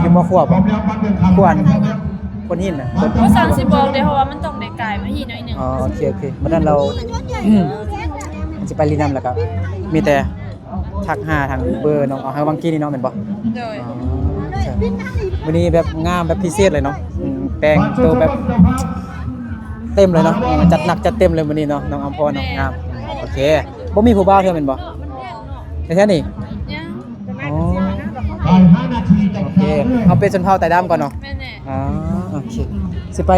ຢູ່ໝໍ້ຂົວບໍ່? ຂົວອັນ ໂພນຫີນນະ. ບໍ່ຊັງຊິບອກເດ້ ເພາະວ່າມັນຕ້ອງໄດ້ກາຍມາຫີນໜ້ອຍໜຶ່ງ. ອໍ ໂອເຄ ໂອເຄ. ມື້ນັ້ນລາວ ຊິໄປຫຼິ້ນນຳ ແລ້ວກະມີແຕ່ ທັກຫາທາງເບີນ້ອງເອົາໃຫ້ວັງກີ້ນີ້ເນາະ ແມ່ນບໍ່? ໂດຍ. ອໍ ມື້ນີ້ແບບງາມແບບພິເສດເລີຍເນາະ. ອືມ ແຕ່ງໂຕແບບເຕັມເລີຍເນາະ. ອືມ ຈັດໜັກຈັດເຕັມເລີຍມື້ນີ້ເນາະ ນ້ອງອຳພອນເນາະ. ແມ່ນ. ງາມ. ໂອເຄ ບໍ່ມີຜູ້ບ່າວເທື່ອແມ່ນບໍ່? ແຖວນີ້? ຍັງ. ອໍ ໂອເຄ ເຮົາເປັນຊົນເຜົ່າໄຕດຳກ່ອນເນາະ. ແມ່ນແຫຼະ. ອໍ ໂອເຄ ຊິໄປ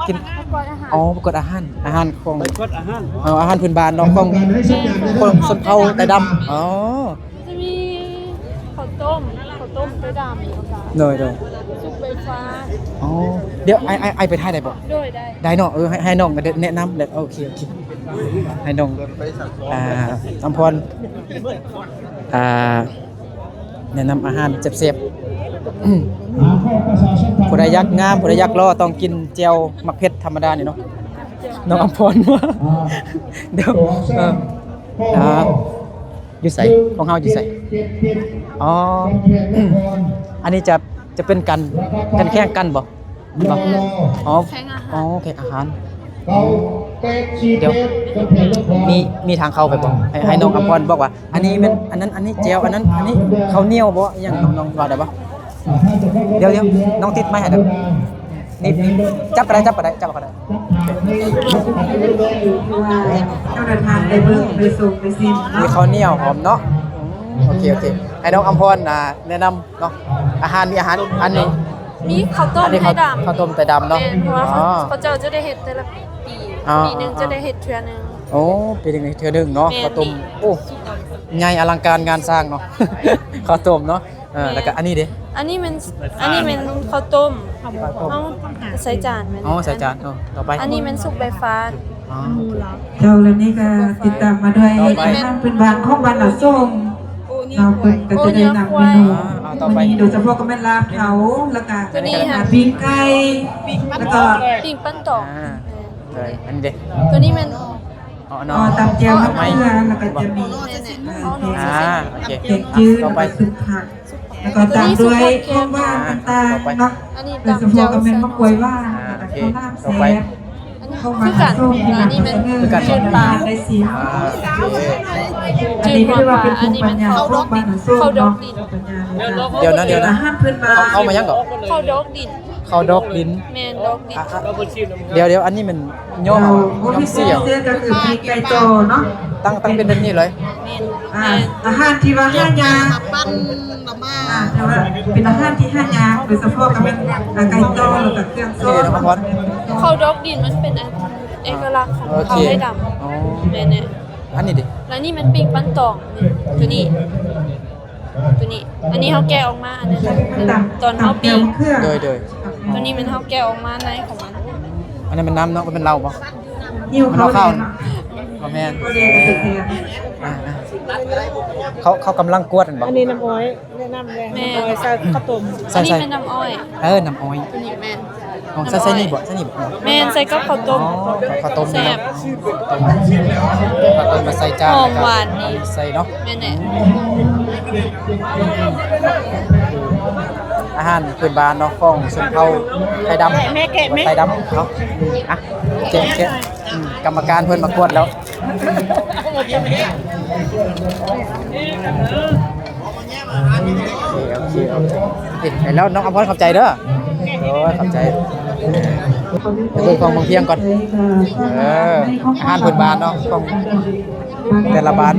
ກິນ ປະກວດອາຫານ. ອໍ ປະກວດອາຫານ ອາຫານຂອງ ໄປກວດອາຫານ. ເອົາອາຫານພື້ນບ້ານເນາະ ຂອງຄົນຊົນເຜົ່າໄຕດຳ. ອໍ ຈະມີເຂົ້າຕົ້ມ ເຂົ້າຕົ້ມໄຕດຳ. ໂດຍ ໂດຍ. ຊຸບໄຟຟ້າ. ອໍ ດຽວ ອ້າຍ ອ້າຍ ອ້າຍໄປຖ່າຍໄດ້ບໍ່? ໂດຍ ໄດ້ ໄດ້ເນາະ. ເອີ ໃຫ້ ໃຫ້ນ້ອງໄດ້ແນະນຳແລ້ວ. ໂອເຄ ໂອເຄ ໃຫ້ນ້ອງ ອ່າ ອຳພອນ ອ່າ ແນະນຳອາຫານແຊບໆ. ຜູ້ໃດຢາກງາມ ຜູ້ໃດຢາກຫຼໍ່ ຕ້ອງກິນແຈ່ວໝາກເຜັດທຳມະດານີ້ເນາະ. ນ້ອງອຳພອນວ່າ ດຽວ ເອີ ອ່າ ຢູ່ໃສ? ຂອງເຮົາຢູ່ໃສ? ອໍ ອັນນີ້ຈະ ຈະເປັນການ ການແຂ່ງຂັນບໍ່? ບໍ່ ອໍ ແຂ່ງອາຫານ. ອໍ ແຂ່ງອາຫານ. ດຽວ ມີ ມີທາງເຂົ້າໄປບໍ່? ໃຫ້ ໃຫ້ນ້ອງອຳພອນບອກວ່າ ອັນນີ້ແມ່ນ ອັນນັ້ນ ອັນນີ້ແຈ່ວ ອັນນັ້ນ ອັນນີ້ເຂົ້າໜຽວບໍ່ ອີ່ຫຍັງ ນ້ອງ ນ້ອງວ່າໄດ້ບໍ່? ດຽວ ດຽວ ນ້ອງຕິດໄມໃຫ້ເດີ້. ນີ້ ນີ້ ຈັບກໍໄດ້ ຈັບກໍໄດ້ ຈັບກໍໄດ້. ເຈົ້າເດີນທາງໄປເບິ່ງໄປຊົມໄປຊິມເນາະ ມີເຂົ້າໜຽວພ້ອມເນາະ. ອືມ ໂອເຄ ໂອເຄ ໃຫ້ນ້ອງອຳພອນ ອ່າ ແນະນຳເນາະ ອາຫານ ມີອາຫານ ອັນນີ້ ມີເຂົ້າຕົ້ມ ອັນນີ້ເຂົ້າ ໄຕດຳ ເຂົ້າຕົ້ມໄຕດຳເນາະ. ແມ່ນ ເພາະວ່າ ອໍ ເຂົາເຈົ້າຈະໄດ້ເຮັດແຕ່ລະປີ ອໍ ປີໜຶ່ງ ອໍ ຈະໄດ້ເຮັດເທື່ອໜຶ່ງ. ໂອ້ ປີໜຶ່ງເຮັດເທື່ອໜຶ່ງເນາະ. ແມ່ນ ເຂົ້າຕົ້ມ ນີ້ ໂອ້ ໃຫຍ່ອະລັງການງານສ້າງເນາະ ເຂົ້າຕົ້ມເນາະ. ເອີ ແມ່ນ ແລ້ວກໍອັນນີ້ເດ? ອັນນີ້ແມ່ນ ອ່າ ອັນນີ້ແມ່ນເຂົ້າຕົ້ມ ເຂົ້າຕົ້ມ ເຮົາໃສ່ຈານແມ່ນ. ອໍ ໃສ່ຈານ. ເອີ ຕໍ່ໄປ ອັນນີ້ແມ່ນຊຸບໃບຟານ. ອໍ ເຈົ້າ ແລ້ວນີ້ກໍຕິດຕາມມາດ້ວຍ ຕໍ່ໄປ ອາຫານພື້ນບ້ານຂອງບ້ານນາສົມເນາະ. ເພິ່ນກໍຈະໄດ້ນຳເມນູ ອ່າ ຕໍ່ໄປ ມື້ນີ້ໂດຍສະເພາະກໍແມ່ນລາບເທົາ ແລ້ວກໍ ໂຕນີ້ ອ່າ ປີ້ງໄກ່ ປີ້ງ ແລ້ວກໍ ປີ້ງປັ້ນຕອງ. ອ່າ ເອີ ອັນນີ້ເດ? ໂຕນີ້ແມ່ນ ອໍ ເນາະ ອໍ ຕຳແຈ່ວມະເຂືອ ແລ້ວກໍຈະມີ ອ່າ ໂອເຄ ແກງຈືດ ຕໍ່ໄປ ແລ້ວກໍຊຸບຜັກ ແລ້ວກໍຕາມດ້ວຍຂອງຫວານຕ່າງໆເນາະ. ອັນນີ້ ໂດຍສະເພາະກໍແມ່ນໝາກກ້ວຍຫວານ ອ່າ ໂອເຄ ແລ້ວກໍເຂົ້າຫຼາມແຊບ ຂອງບ້ານນາສົມ ຄືກັນ ອັນນີ້ແມ່ນ ຄືກັນ ຈືດປາ ໄດ້ຊິມ. ອ່າ ໂອເຄ ອັນນີ້ກໍຖືວ່າເປັນພູມປັນຍາຂອງບ້ານນາສົມເນາະ. ດຽວນະ ດຽວນະ ອາຫານພື້ນບ້ານ ເຂົ້າ ເຂົ້າມາຫຍັງເກາະ? ເຂົ້າດອກດິນ. ເຂົ້າດອກດິນ. ແມ່ນ ດອກດິນ. ອ່ະ ດຽວໆ ອັນນີ້ແມ່ນຫຍໍ້ຫາວ່າ ໂອ້ ພິເສດກໍຄືປີ້ງໄກ່ຕໍ່ເນາະ ຕັ້ງ ຕັ້ງເປັນແບບນີ້ເລີຍ. ແມ່ນ ອ່າ ແມ່ນ ອາຫານທີ່ວ່າຫາຍາກ ອ່າ ແຕ່ວ່າເປັນອາຫານທີ່ຫາຍາກ ໂດຍສະເພາະກໍແມ່ນ ອ່າ ໄກ່ຕໍ່ ແລ້ວກໍເຄື່ອງຊອຍ. ເຂົ້າດອກດິນມັນເປັນ ເອກະລັກຂອງເຜົ່າໄທດຳ. ອໍ ແມ່ນແຫຼະ. ອັນນີ້ເດ? ແລ້ວນີ້ແມ່ນປີ້ງປັ້ນຕອງ ໂຕນີ້ ໂຕນີ້ ອັນນີ້ເຮົາແກະອອກມາ ອັນນັ້ນ ຕອນເຮົາປີ້ງ. ໂດຍໆ. ໂຕນີ້ແມ່ນເຮົາແກະອອກມາໃນຂອງມັນ. ອັນນັ້ນແມ່ນນ້ຳເນາະ ບໍ່ແມ່ນເຫຼົ້າບໍ່? ຫິວເຂົ້າເນາະ. ບໍ່ແມ່ນ. ອ່າໆ ເຂົາ ເຂົາກຳລັງກວດແມ່ນບໍ່? ອັນນີ້ນ້ຳອ້ອຍ ແນະນຳແດ່. ແມ່ນ ນ້ຳອ້ອຍໃສ່ເຂົ້າຕົ້ມ. ໃສ່ ອັນນີ້ແມ່ນນ້ຳອ້ອຍ. ເອີ ນ້ຳອ້ອຍ ໂຕນີ້ແມ່ນ. ອໍ ໃສ່ ໃສ່ນີ້ບໍ່? ໃສ່ນີ້ບໍ່? ແມ່ນ ໃສ່ກັບເຂົ້າຕົ້ມ. ອໍ ເຂົ້າຕົ້ມ. ແຊບ. ເຂົ້າຕົ້ມມາໃສ່ຈານ ຫອມຫວານ ແລ້ວກໍເອົາໃສ່ເນາະ. ແມ່ນແຫຼະ. ອາຫານພື້ນບ້ານເນາະ ຂອງຊົນເຜົ່າໄທດຳ. ແກະແມ່ ແກະແມ່ ໄທດຳເນາະ. ອ່ະ ແກະ ແກະ. ອືມ ກຳມະການເພິ່ນມາກວດແລ້ວ. ໂອເຄ ໂອເຄ ໂອເຄ ເຫັນແລ້ວ ນ້ອງອຳພອນ ຂອບໃຈເດີ. ໂອ້ຍ ຂອບໃຈ. ໄປເບິ່ງຂອງເມືອງພຽງກ່ອນ. ເອີ ອາຫານພື້ນບ້ານເນາະ ຂອງແຕ່ລະບ້ານ.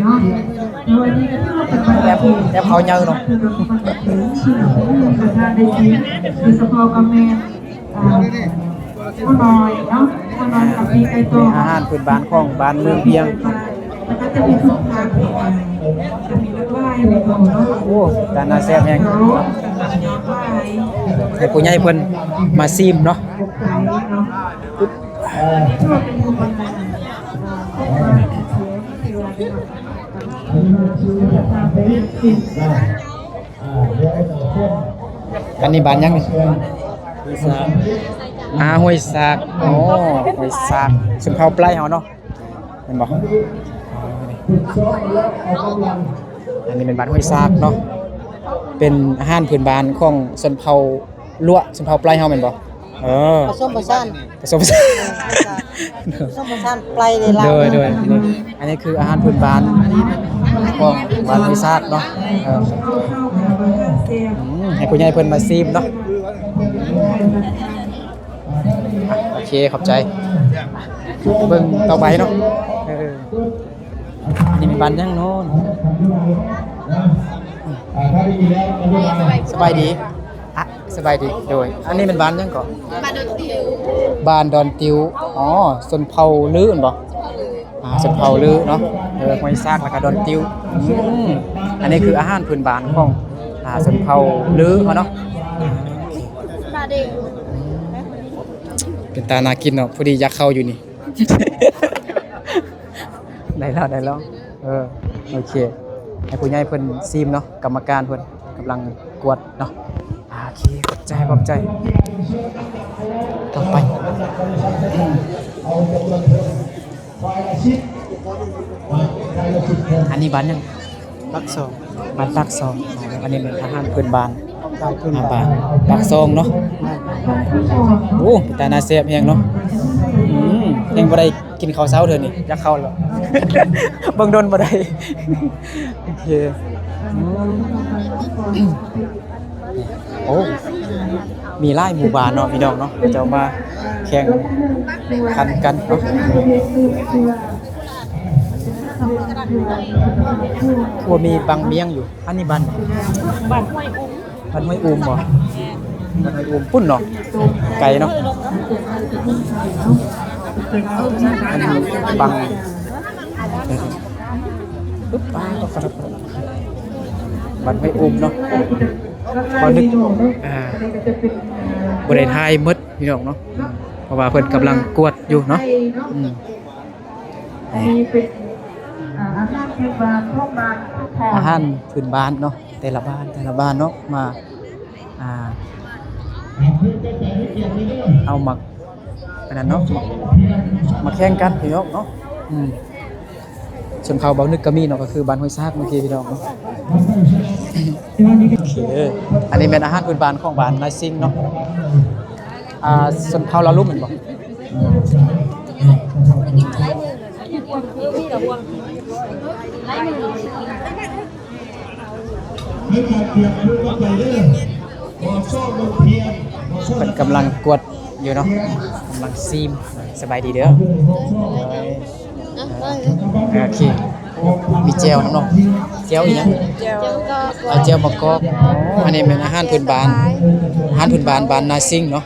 ແອບ ແອບເຂົ້າເຍົເນາະ. ໂດຍສະເພາະກໍແມ່ນ ອ່າ ໝໍນ້ອຍເນາະ ໝໍນ້ອຍກັບປີ້ງໄກ່ຕໍ່. ອາຫານພື້ນບ້ານຂອງບ້ານເມືອງພຽງ. ແລ້ວກໍຈະມີທຸກພາກ ຈະມີລວດລາຍໃນເຂົ້າເນາະ. ໂອ້ ຕາໜ້າແຊບແຮງ. ໃຫ້ຜູ້ໃຫຍ່ເພິ່ນມາຊີມເນາະ. ເອີ ຖືວ່າເປັນບຸນບັນດານ ອ່າ ຂອງບ້ານນາເຊ ທີ່ວ່າໄດ້ມາ ອ່າ ອັນນີ້ບ້ານຫຍັງນີ້? ຫ້ວຍສາກ. ອ່າ ຫ້ວຍສາກ. ໂອ້ ຫ້ວຍສາກ ຊົນເຜົ່າໄປເຮົາເນາະ ແມ່ນບໍ່? ອັນນີ້ແມ່ນບ້ານຫ້ວຍສາກເນາະ ເປັນອາຫານພື້ນບ້ານຂອງຊົນເຜົ່າ ລວະ ຊົນເຜົ່າໄປເຮົາແມ່ນບໍ່? ເອີ ປະສົມປະສານ ປະສົມປະສານ ເອີ ປະສົມປະສານໄປເດ້ລາວ. ໂດຍ ໂດຍ. ອັນນີ້ຄືອາຫານພື້ນບ້ານຂອງບ້ານຫ້ວຍສາກເນາະ. ເອີ ອືມ ໃຫ້ຜູ້ໃຫຍ່ເພິ່ນມາຊີມເນາະ. ອ່ະ ໂອເຄ ຂອບໃຈ. ເບິ່ງຕໍ່ໄປເນາະ. ເອີ ອັນນີ້ແມ່ນບ້ານຫຍັງເນາະ? ສະບາຍດີ. ອ່ະ ສະບາຍດີ. ໂດຍ ອັນນີ້ແມ່ນບ້ານຫຍັງເກາະ? ບ້ານດອນຕິວ. ບ້ານດອນຕິວ. ອໍ ຊົນເຜົ່າລືແມ່ນບໍ່? ອ່າ ຊົນເຜົ່າລືເນາະ. ເອີ ຫ້ວຍສາກ ແລ້ວກໍດອນຕິວ. ອືມ ອັນນີ້ຄືອາຫານພື້ນບ້ານຂອງ ອ່າ ຊົນເຜົ່າລືເຮົາເນາະ. ເປັນຕາໜ້າກິນເນາະ ພໍດີຢາກເຂົ້າຢູ່ນີ້. ໄດ້ແລ້ວ ໄດ້ແລ້ວ. ເອີ ໂອເຄ ໃຫ້ຜູ້ໃຫຍ່ເພິ່ນຊີມເນາະ ກຳມະການເພິ່ນກຳລັງກວດເນາະ. ໂອເຄ ຂອບໃຈ ຂອບໃຈ. ຕໍ່ໄປ ອັນນີ້ບ້ານຫຍັງ? ປາກຊ່ອງ. ບ້ານປາກຊ່ອງ. ອໍ ອັນນີ້ແມ່ນອາຫານພື້ນບ້ານ ບ້ານ ບ້ານປາກຊ່ອງເນາະ. ໂອ້ ເປັນຕາໜ້າແຊບແຮງເນາະ. ອືມ ຍັງບໍ່ໄດ້ກິນເຂົ້າເຊົ້າເທື່ອນີ້ ຢາກເຂົ້າແລ້ວ. ເບິ່ງດົນບໍ່ໄດ້. ໂອເຄ ອືມ ໂອ້ ມີຫຼາຍໝູ່ບ້ານເນາະພີ່ນ້ອງເນາະ ເຂົາເຈົ້າມາແຂ່ງຂັນກັນເນາະ. ໂອ້ ມີບັງມຽງຢູ່. ອັນນີ້ບ້ານ ບ້ານຫ້ວຍອຸ້ມ ບ້ານຫ້ວຍອຸ້ມບໍ່? ແມ່ນ ບ້ານຫ້ວຍອຸ້ມ ພຸ້ນເນາະ ໄກເນາະ. ອັນນີ້ບັງ ປຶບ ອ່າ ບ້ານຫ້ວຍອຸ້ມເນາະ. ບໍ່ນຶກ ອ່າ ບໍ່ໄດ້ຖ່າຍໝົດພີ່ນ້ອງເນາະ ເພາະວ່າເພິ່ນກຳລັງກວດຢູ່ເນາະ. ອືມ ອັນນີ້ເປັນ ອ່າ ອາຫານພື້ນບ້ານຂອງບ້ານ ອາຫານພື້ນບ້ານເນາະ ແຕ່ລະບ້ານ ແຕ່ລະບ້ານເນາະ ມາ ອ່າ ເອົາໝາກ ອັນນັ້ນເນາະ ມາແຂ່ງກັນພີ່ນ້ອງເນາະ. ອືມ ຊົນເຜົ່າເບົານຶກກໍມີເນາະ ກໍຄືບ້ານຫ້ວຍຊາກເມື່ອກີ້ພີ່ນ້ອງເນາະ. ໂອເຄ ອັນນີ້ແມ່ນອາຫານພື້ນບ້ານຂອງບ້ານນາຊິງເນາະ. ອ່າ ຊົນເຜົ່າລາວລຸ່ມແມ່ນບໍ່? ເພິ່ນກຳລັງກວດຢູ່ເນາະ ກຳລັງຊີມ. ສະບາຍດີເດີ. ໂອເຄ ມີແຈ່ວນຳເນາະ ແຈ່ວອີ່ຫຍັງ? ແຈ່ວ ອ່າ ແຈ່ວໝາກກອກ. ອໍ ອັນນີ້ແມ່ນອາຫານພື້ນບ້ານ ອາຫານພື້ນບ້ານບ້ານນາຊິງເນາະ.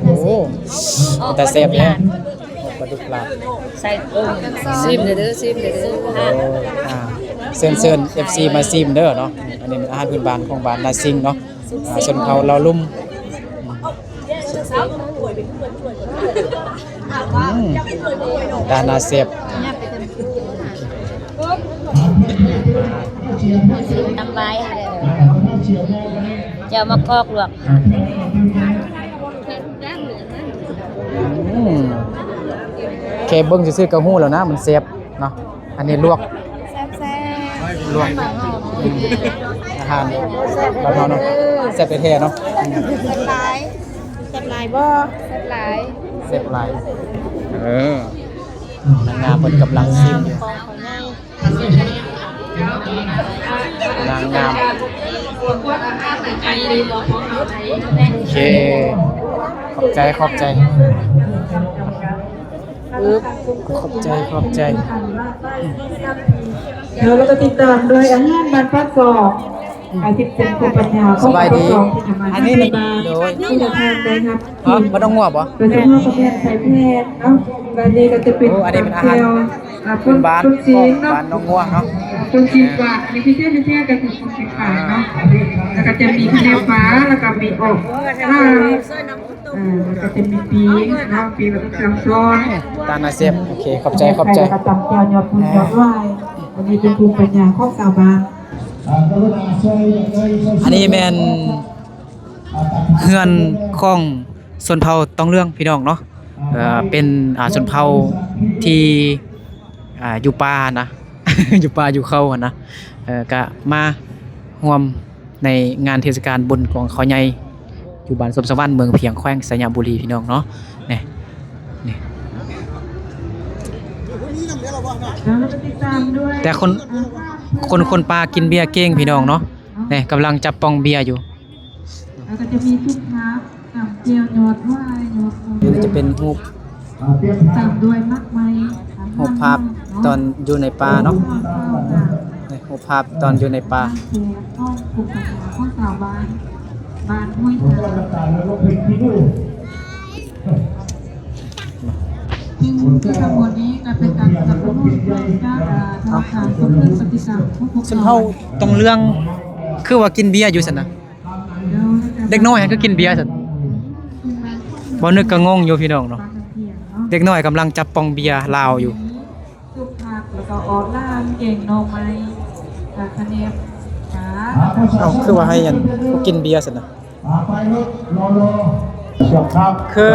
ໂອ້ ເປັນຕາແຊບແທ້ ປາດຸກລາວ. ຊີມເດີ ຊີມເດີ. ໂອ້ ອ່າ ເຊີນ ເຊີນ ເອັຟຊີ ມາຊີມເດີເນາະ. ອັນນີ້ແມ່ນອາຫານພື້ນບ້ານຂອງບ້ານນາຊິງເນາະ ອ່າ ຊົນເຜົ່າລາວລຸ່ມ. ອືມ ຕາໜ້າແຊບ. ຕຳບາຍ ແຈ່ວໝາກກອກລວກ. ອືມ ແຄ່ເບິ່ງຊື່ໆກໍຮູ້ແລ້ວນະ ມັນແຊບເນາະ. ອັນນີ້ລວກ ແຊບໆ ລວກ ອືມ ອາຫານບ້ານເຮົາເນາະ ແຊບແທ້ໆເນາະ. ອືມ ແຊບຫຼາຍ ແຊບຫຼາຍບໍ່? ແຊບຫຼາຍ ແຊບຫຼາຍ. ເອີ ນາງງາມເພິ່ນກຳລັງຊີມຢູ່ ນາງງາມ. ໂອເຄ ຂອບໃຈ ຂອບໃຈ. ອຶບ ຂອບໃຈ ຂອບໃຈ. ແລ້ວເຮົາກໍຕິດຕາມດ້ວຍອາຫານບ້ານປາກຊອກ ອືມ ອາ ທີ່ເປັນພູມປັນຍາຂອງ ສະບາຍດີ ປາກຊອກ ອັນນີ້ແມ່ນ ໂດຍ ຜູ້ທານໄດ້ຮັບ ຮະ ບ້ານໜອງງົວບໍ່? ໂດຍສະເພາະກໍແມ່ນໄຊແພນເນາະ. ບາດນີ້ກໍຈະເປັນ ໂອ້ ອັນນີ້ເປັນອາຫານ ແຈ່ວ ອ່າ ຄົນ ຄົນຈີນເນາະ ບ້ານໜອງງົວເນາະ. ຄົນຈີນກວ່າ ມີພິເສດ ພິເສດກໍຄືຄົນຈີນກວ່າເນາະ. ແລ້ວກໍຈະມີຂະແໜງປາ ແລ້ວກໍມີອອກ ອ່າ ເອີ ແລ້ວກໍຈະມີປີ້ງເນາະ ປີ້ງແບບເຄື່ອງຊ້ອນ ຕານາເຊັບ. ໂອເຄ ຂອບໃຈ ຂອບໃຈ. ແລ້ວກໍຕຳແຈ່ວຍອດບຸນຍອດຫວາຍ ອັນນີ້ເປັນພູມປັນຍາຂອງຊາວບ້ານ. ອັນນີ້ແມ່ນເຮືອນຂອງຊົນເຜົ່າຕອງເຫຼືອງ ພີ່ນ້ອງເນາະ. ເອີ ເປັນ ອ່າ ຊົນເຜົ່າທີ່ ອ່າ ຢູ່ປ່ານະ ຢູ່ປ່າຢູ່ເຂົາຫັ້ນນະ. ເອີ ກະມາຮ່ວມ ໃນງານເທດສະການບຸນກອງເຂົ້າໃຫຍ່ ຢູ່ບ້ານສົມສະຫວັນ ເມືອງພຽງ ແຂວງໄຊຍະບູລີ ພີ່ນ້ອງເນາະ. ນີ້ ນີ້ ແຕ່ຄົນ ຄົນ ຄົນປ່າກິນເບຍເກັ່ງ ພີ່ນ້ອງເນາະ. ນີ້ ກຳລັງຈັບປ່ອງເບຍຢູ່. ແລ້ວກໍຈະມີທຸກພາບ ຕຳແຈ່ວຍອດຫວາຍ ຍອດ ນີ້ຈະເປັນຮູບ ຕາມດ້ວຍໝາກໄມ້ ຮູບພາບຕອນຢູ່ໃນປ່າເນາະ. ນີ້ຮູບພາບຕອນຢູ່ໃນປ່າ. ຂອງພູມປັນຍາຂອງຊາວບ້ານ ບ້ານຫ້ວຍທາ. ຊຶ່ງທັງໝົດນີ້ກໍເປັນການສະໜັບສະໜູນຈາກທາງການຝຶກຝືນປະຕິກຳຂອງພວກເຮົາ. ຊົນເຜົ່າຕອງເຫຼືອງ ຄືວ່າກິນເບຍຢູ່ຊັ້ນນະ? ເດັກນ້ອຍຫັ້ນຄືກິນເບຍຊັ້ນ? ບໍ່ນຶກກໍງົງຢູ່ ພີ່ນ້ອງເນາະ. ເດັກນ້ອຍກຳລັງຈັບປ່ອງເບຍລາວຢູ່. ສຸກຜັກ ແລ້ວກໍອອກຫຼານ ແກງໜໍ່ໄມ້ ກະຂະແໜບ ເອົ້າ ຄືວ່າໃຫ້ອັນ ກິນເບຍຊັ້ນນະ? ຄື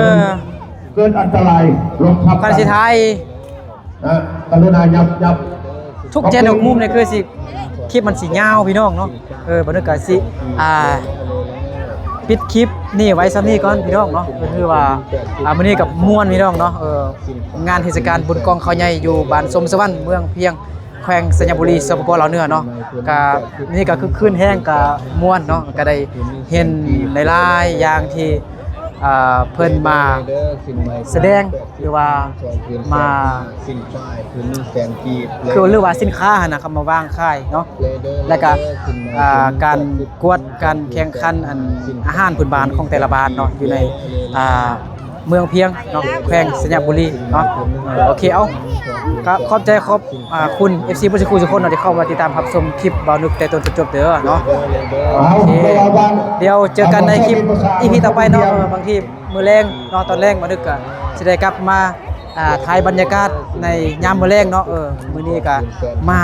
ເກີດອັນຕະລາຍລົມພັດ ຄັນຊິຖ່າຍ ເອີ ກະລຸນາຫຍັບ ຫຍັບ ທຸກເຈັດຫົກມຸມນີ້ຄືຊິ ຄລິບມັນຊິຍາວ ພີ່ນ້ອງເນາະ. ເອີ ບໍ່ນຶກກະຊິ ອ່າ ເປັ ປິດຄລິບນີ້ໄວ້ສ່ຳນີ້ກ່ອນພີ່ນ້ອງເນາະ ກໍຄືວ່າ ອ່າ ມື້ນີ້ກໍມ່ວນພີ່ນ້ອງເນາະ ເອີ ງານເທດສະການບຸນກອງເຂົ້າໃຫຍ່ຢູ່ບ້ານສົມສະຫວັນ ເມືອງພຽງ ແຂວງໄຊຍະບູລີ ສປປ ລາວເໜືອເນາະ ກະນີ້ກະຄຶກຄື້ນແຮງ ກະມ່ວນເນາະ ກະໄດ້ເຫັນຫຼາຍໆຢ່າງທີ່ ອ່າ ເພິ່ນມາສະແດງ ຫຼືວ່າມາ ຄື ຫຼືວ່າສິນຄ້າຫັ້ນນະ ເຂົາມາວາງຂາຍເນາະ ແລ້ວກະ ອ່າ ການກວດການແຂ່ງຂັນອັນອາຫານພື້ນບ້ານຂອງແຕ່ລະບ້ານເນາະ ຢູ່ໃນ ອ່າ ເມືອງພຽງເນາະ ແຂວງໄຊຍະບູລີເນາະ ເອີ ໂອເຄ ເອົາ ກໍຂອບໃຈຂອບ ອ່າ ຄຸນ ເອັຟຊີ ເບິດສູ່ຜູ້ສູ່ຄົນເນາະ ທີ່ເຂົ້າມາຕິດຕາມຮັບຊົມຄລິບບ່າວນຶກແຕ່ຕົ້ນຈົນຈົບເດີເນາະ ໂອເຄ ດຽວເຈີກັນໃນຄລິບ ອີພີ ຕໍ່ໄປເນາະ ເອີ ບາງທີມື້ແລງເນາະ ຕອນແລງບ່າວນຶກກໍຊິໄດ້ກັບມາ ອ່າ ຖ່າຍບັນຍາກາດໃນຍາມມື້ແລງເນາະ ເອີ ມື້ນີ້ກໍມາ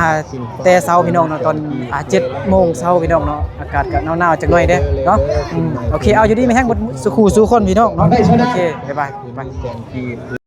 ແຕ່ເຊົ້າພີ່ນ້ອງເນາະ ຕອນ ອ່າ ເຈັດໂມງເຊົ້າພີ່ນ້ອງເນາະ ອາກາດກໍໜາວໆຈັກໜ້ອຍເດ້ເນາະ ອືມ ໂອເຄ ເອົາ ຢູ່ດີມີແຮງເບິດສູ່ຄູ່ສູ່ຄົນພີ່ນ້ອງເນາະ ໂອເຄ ບາຍບາຍ ບາຍບາຍ.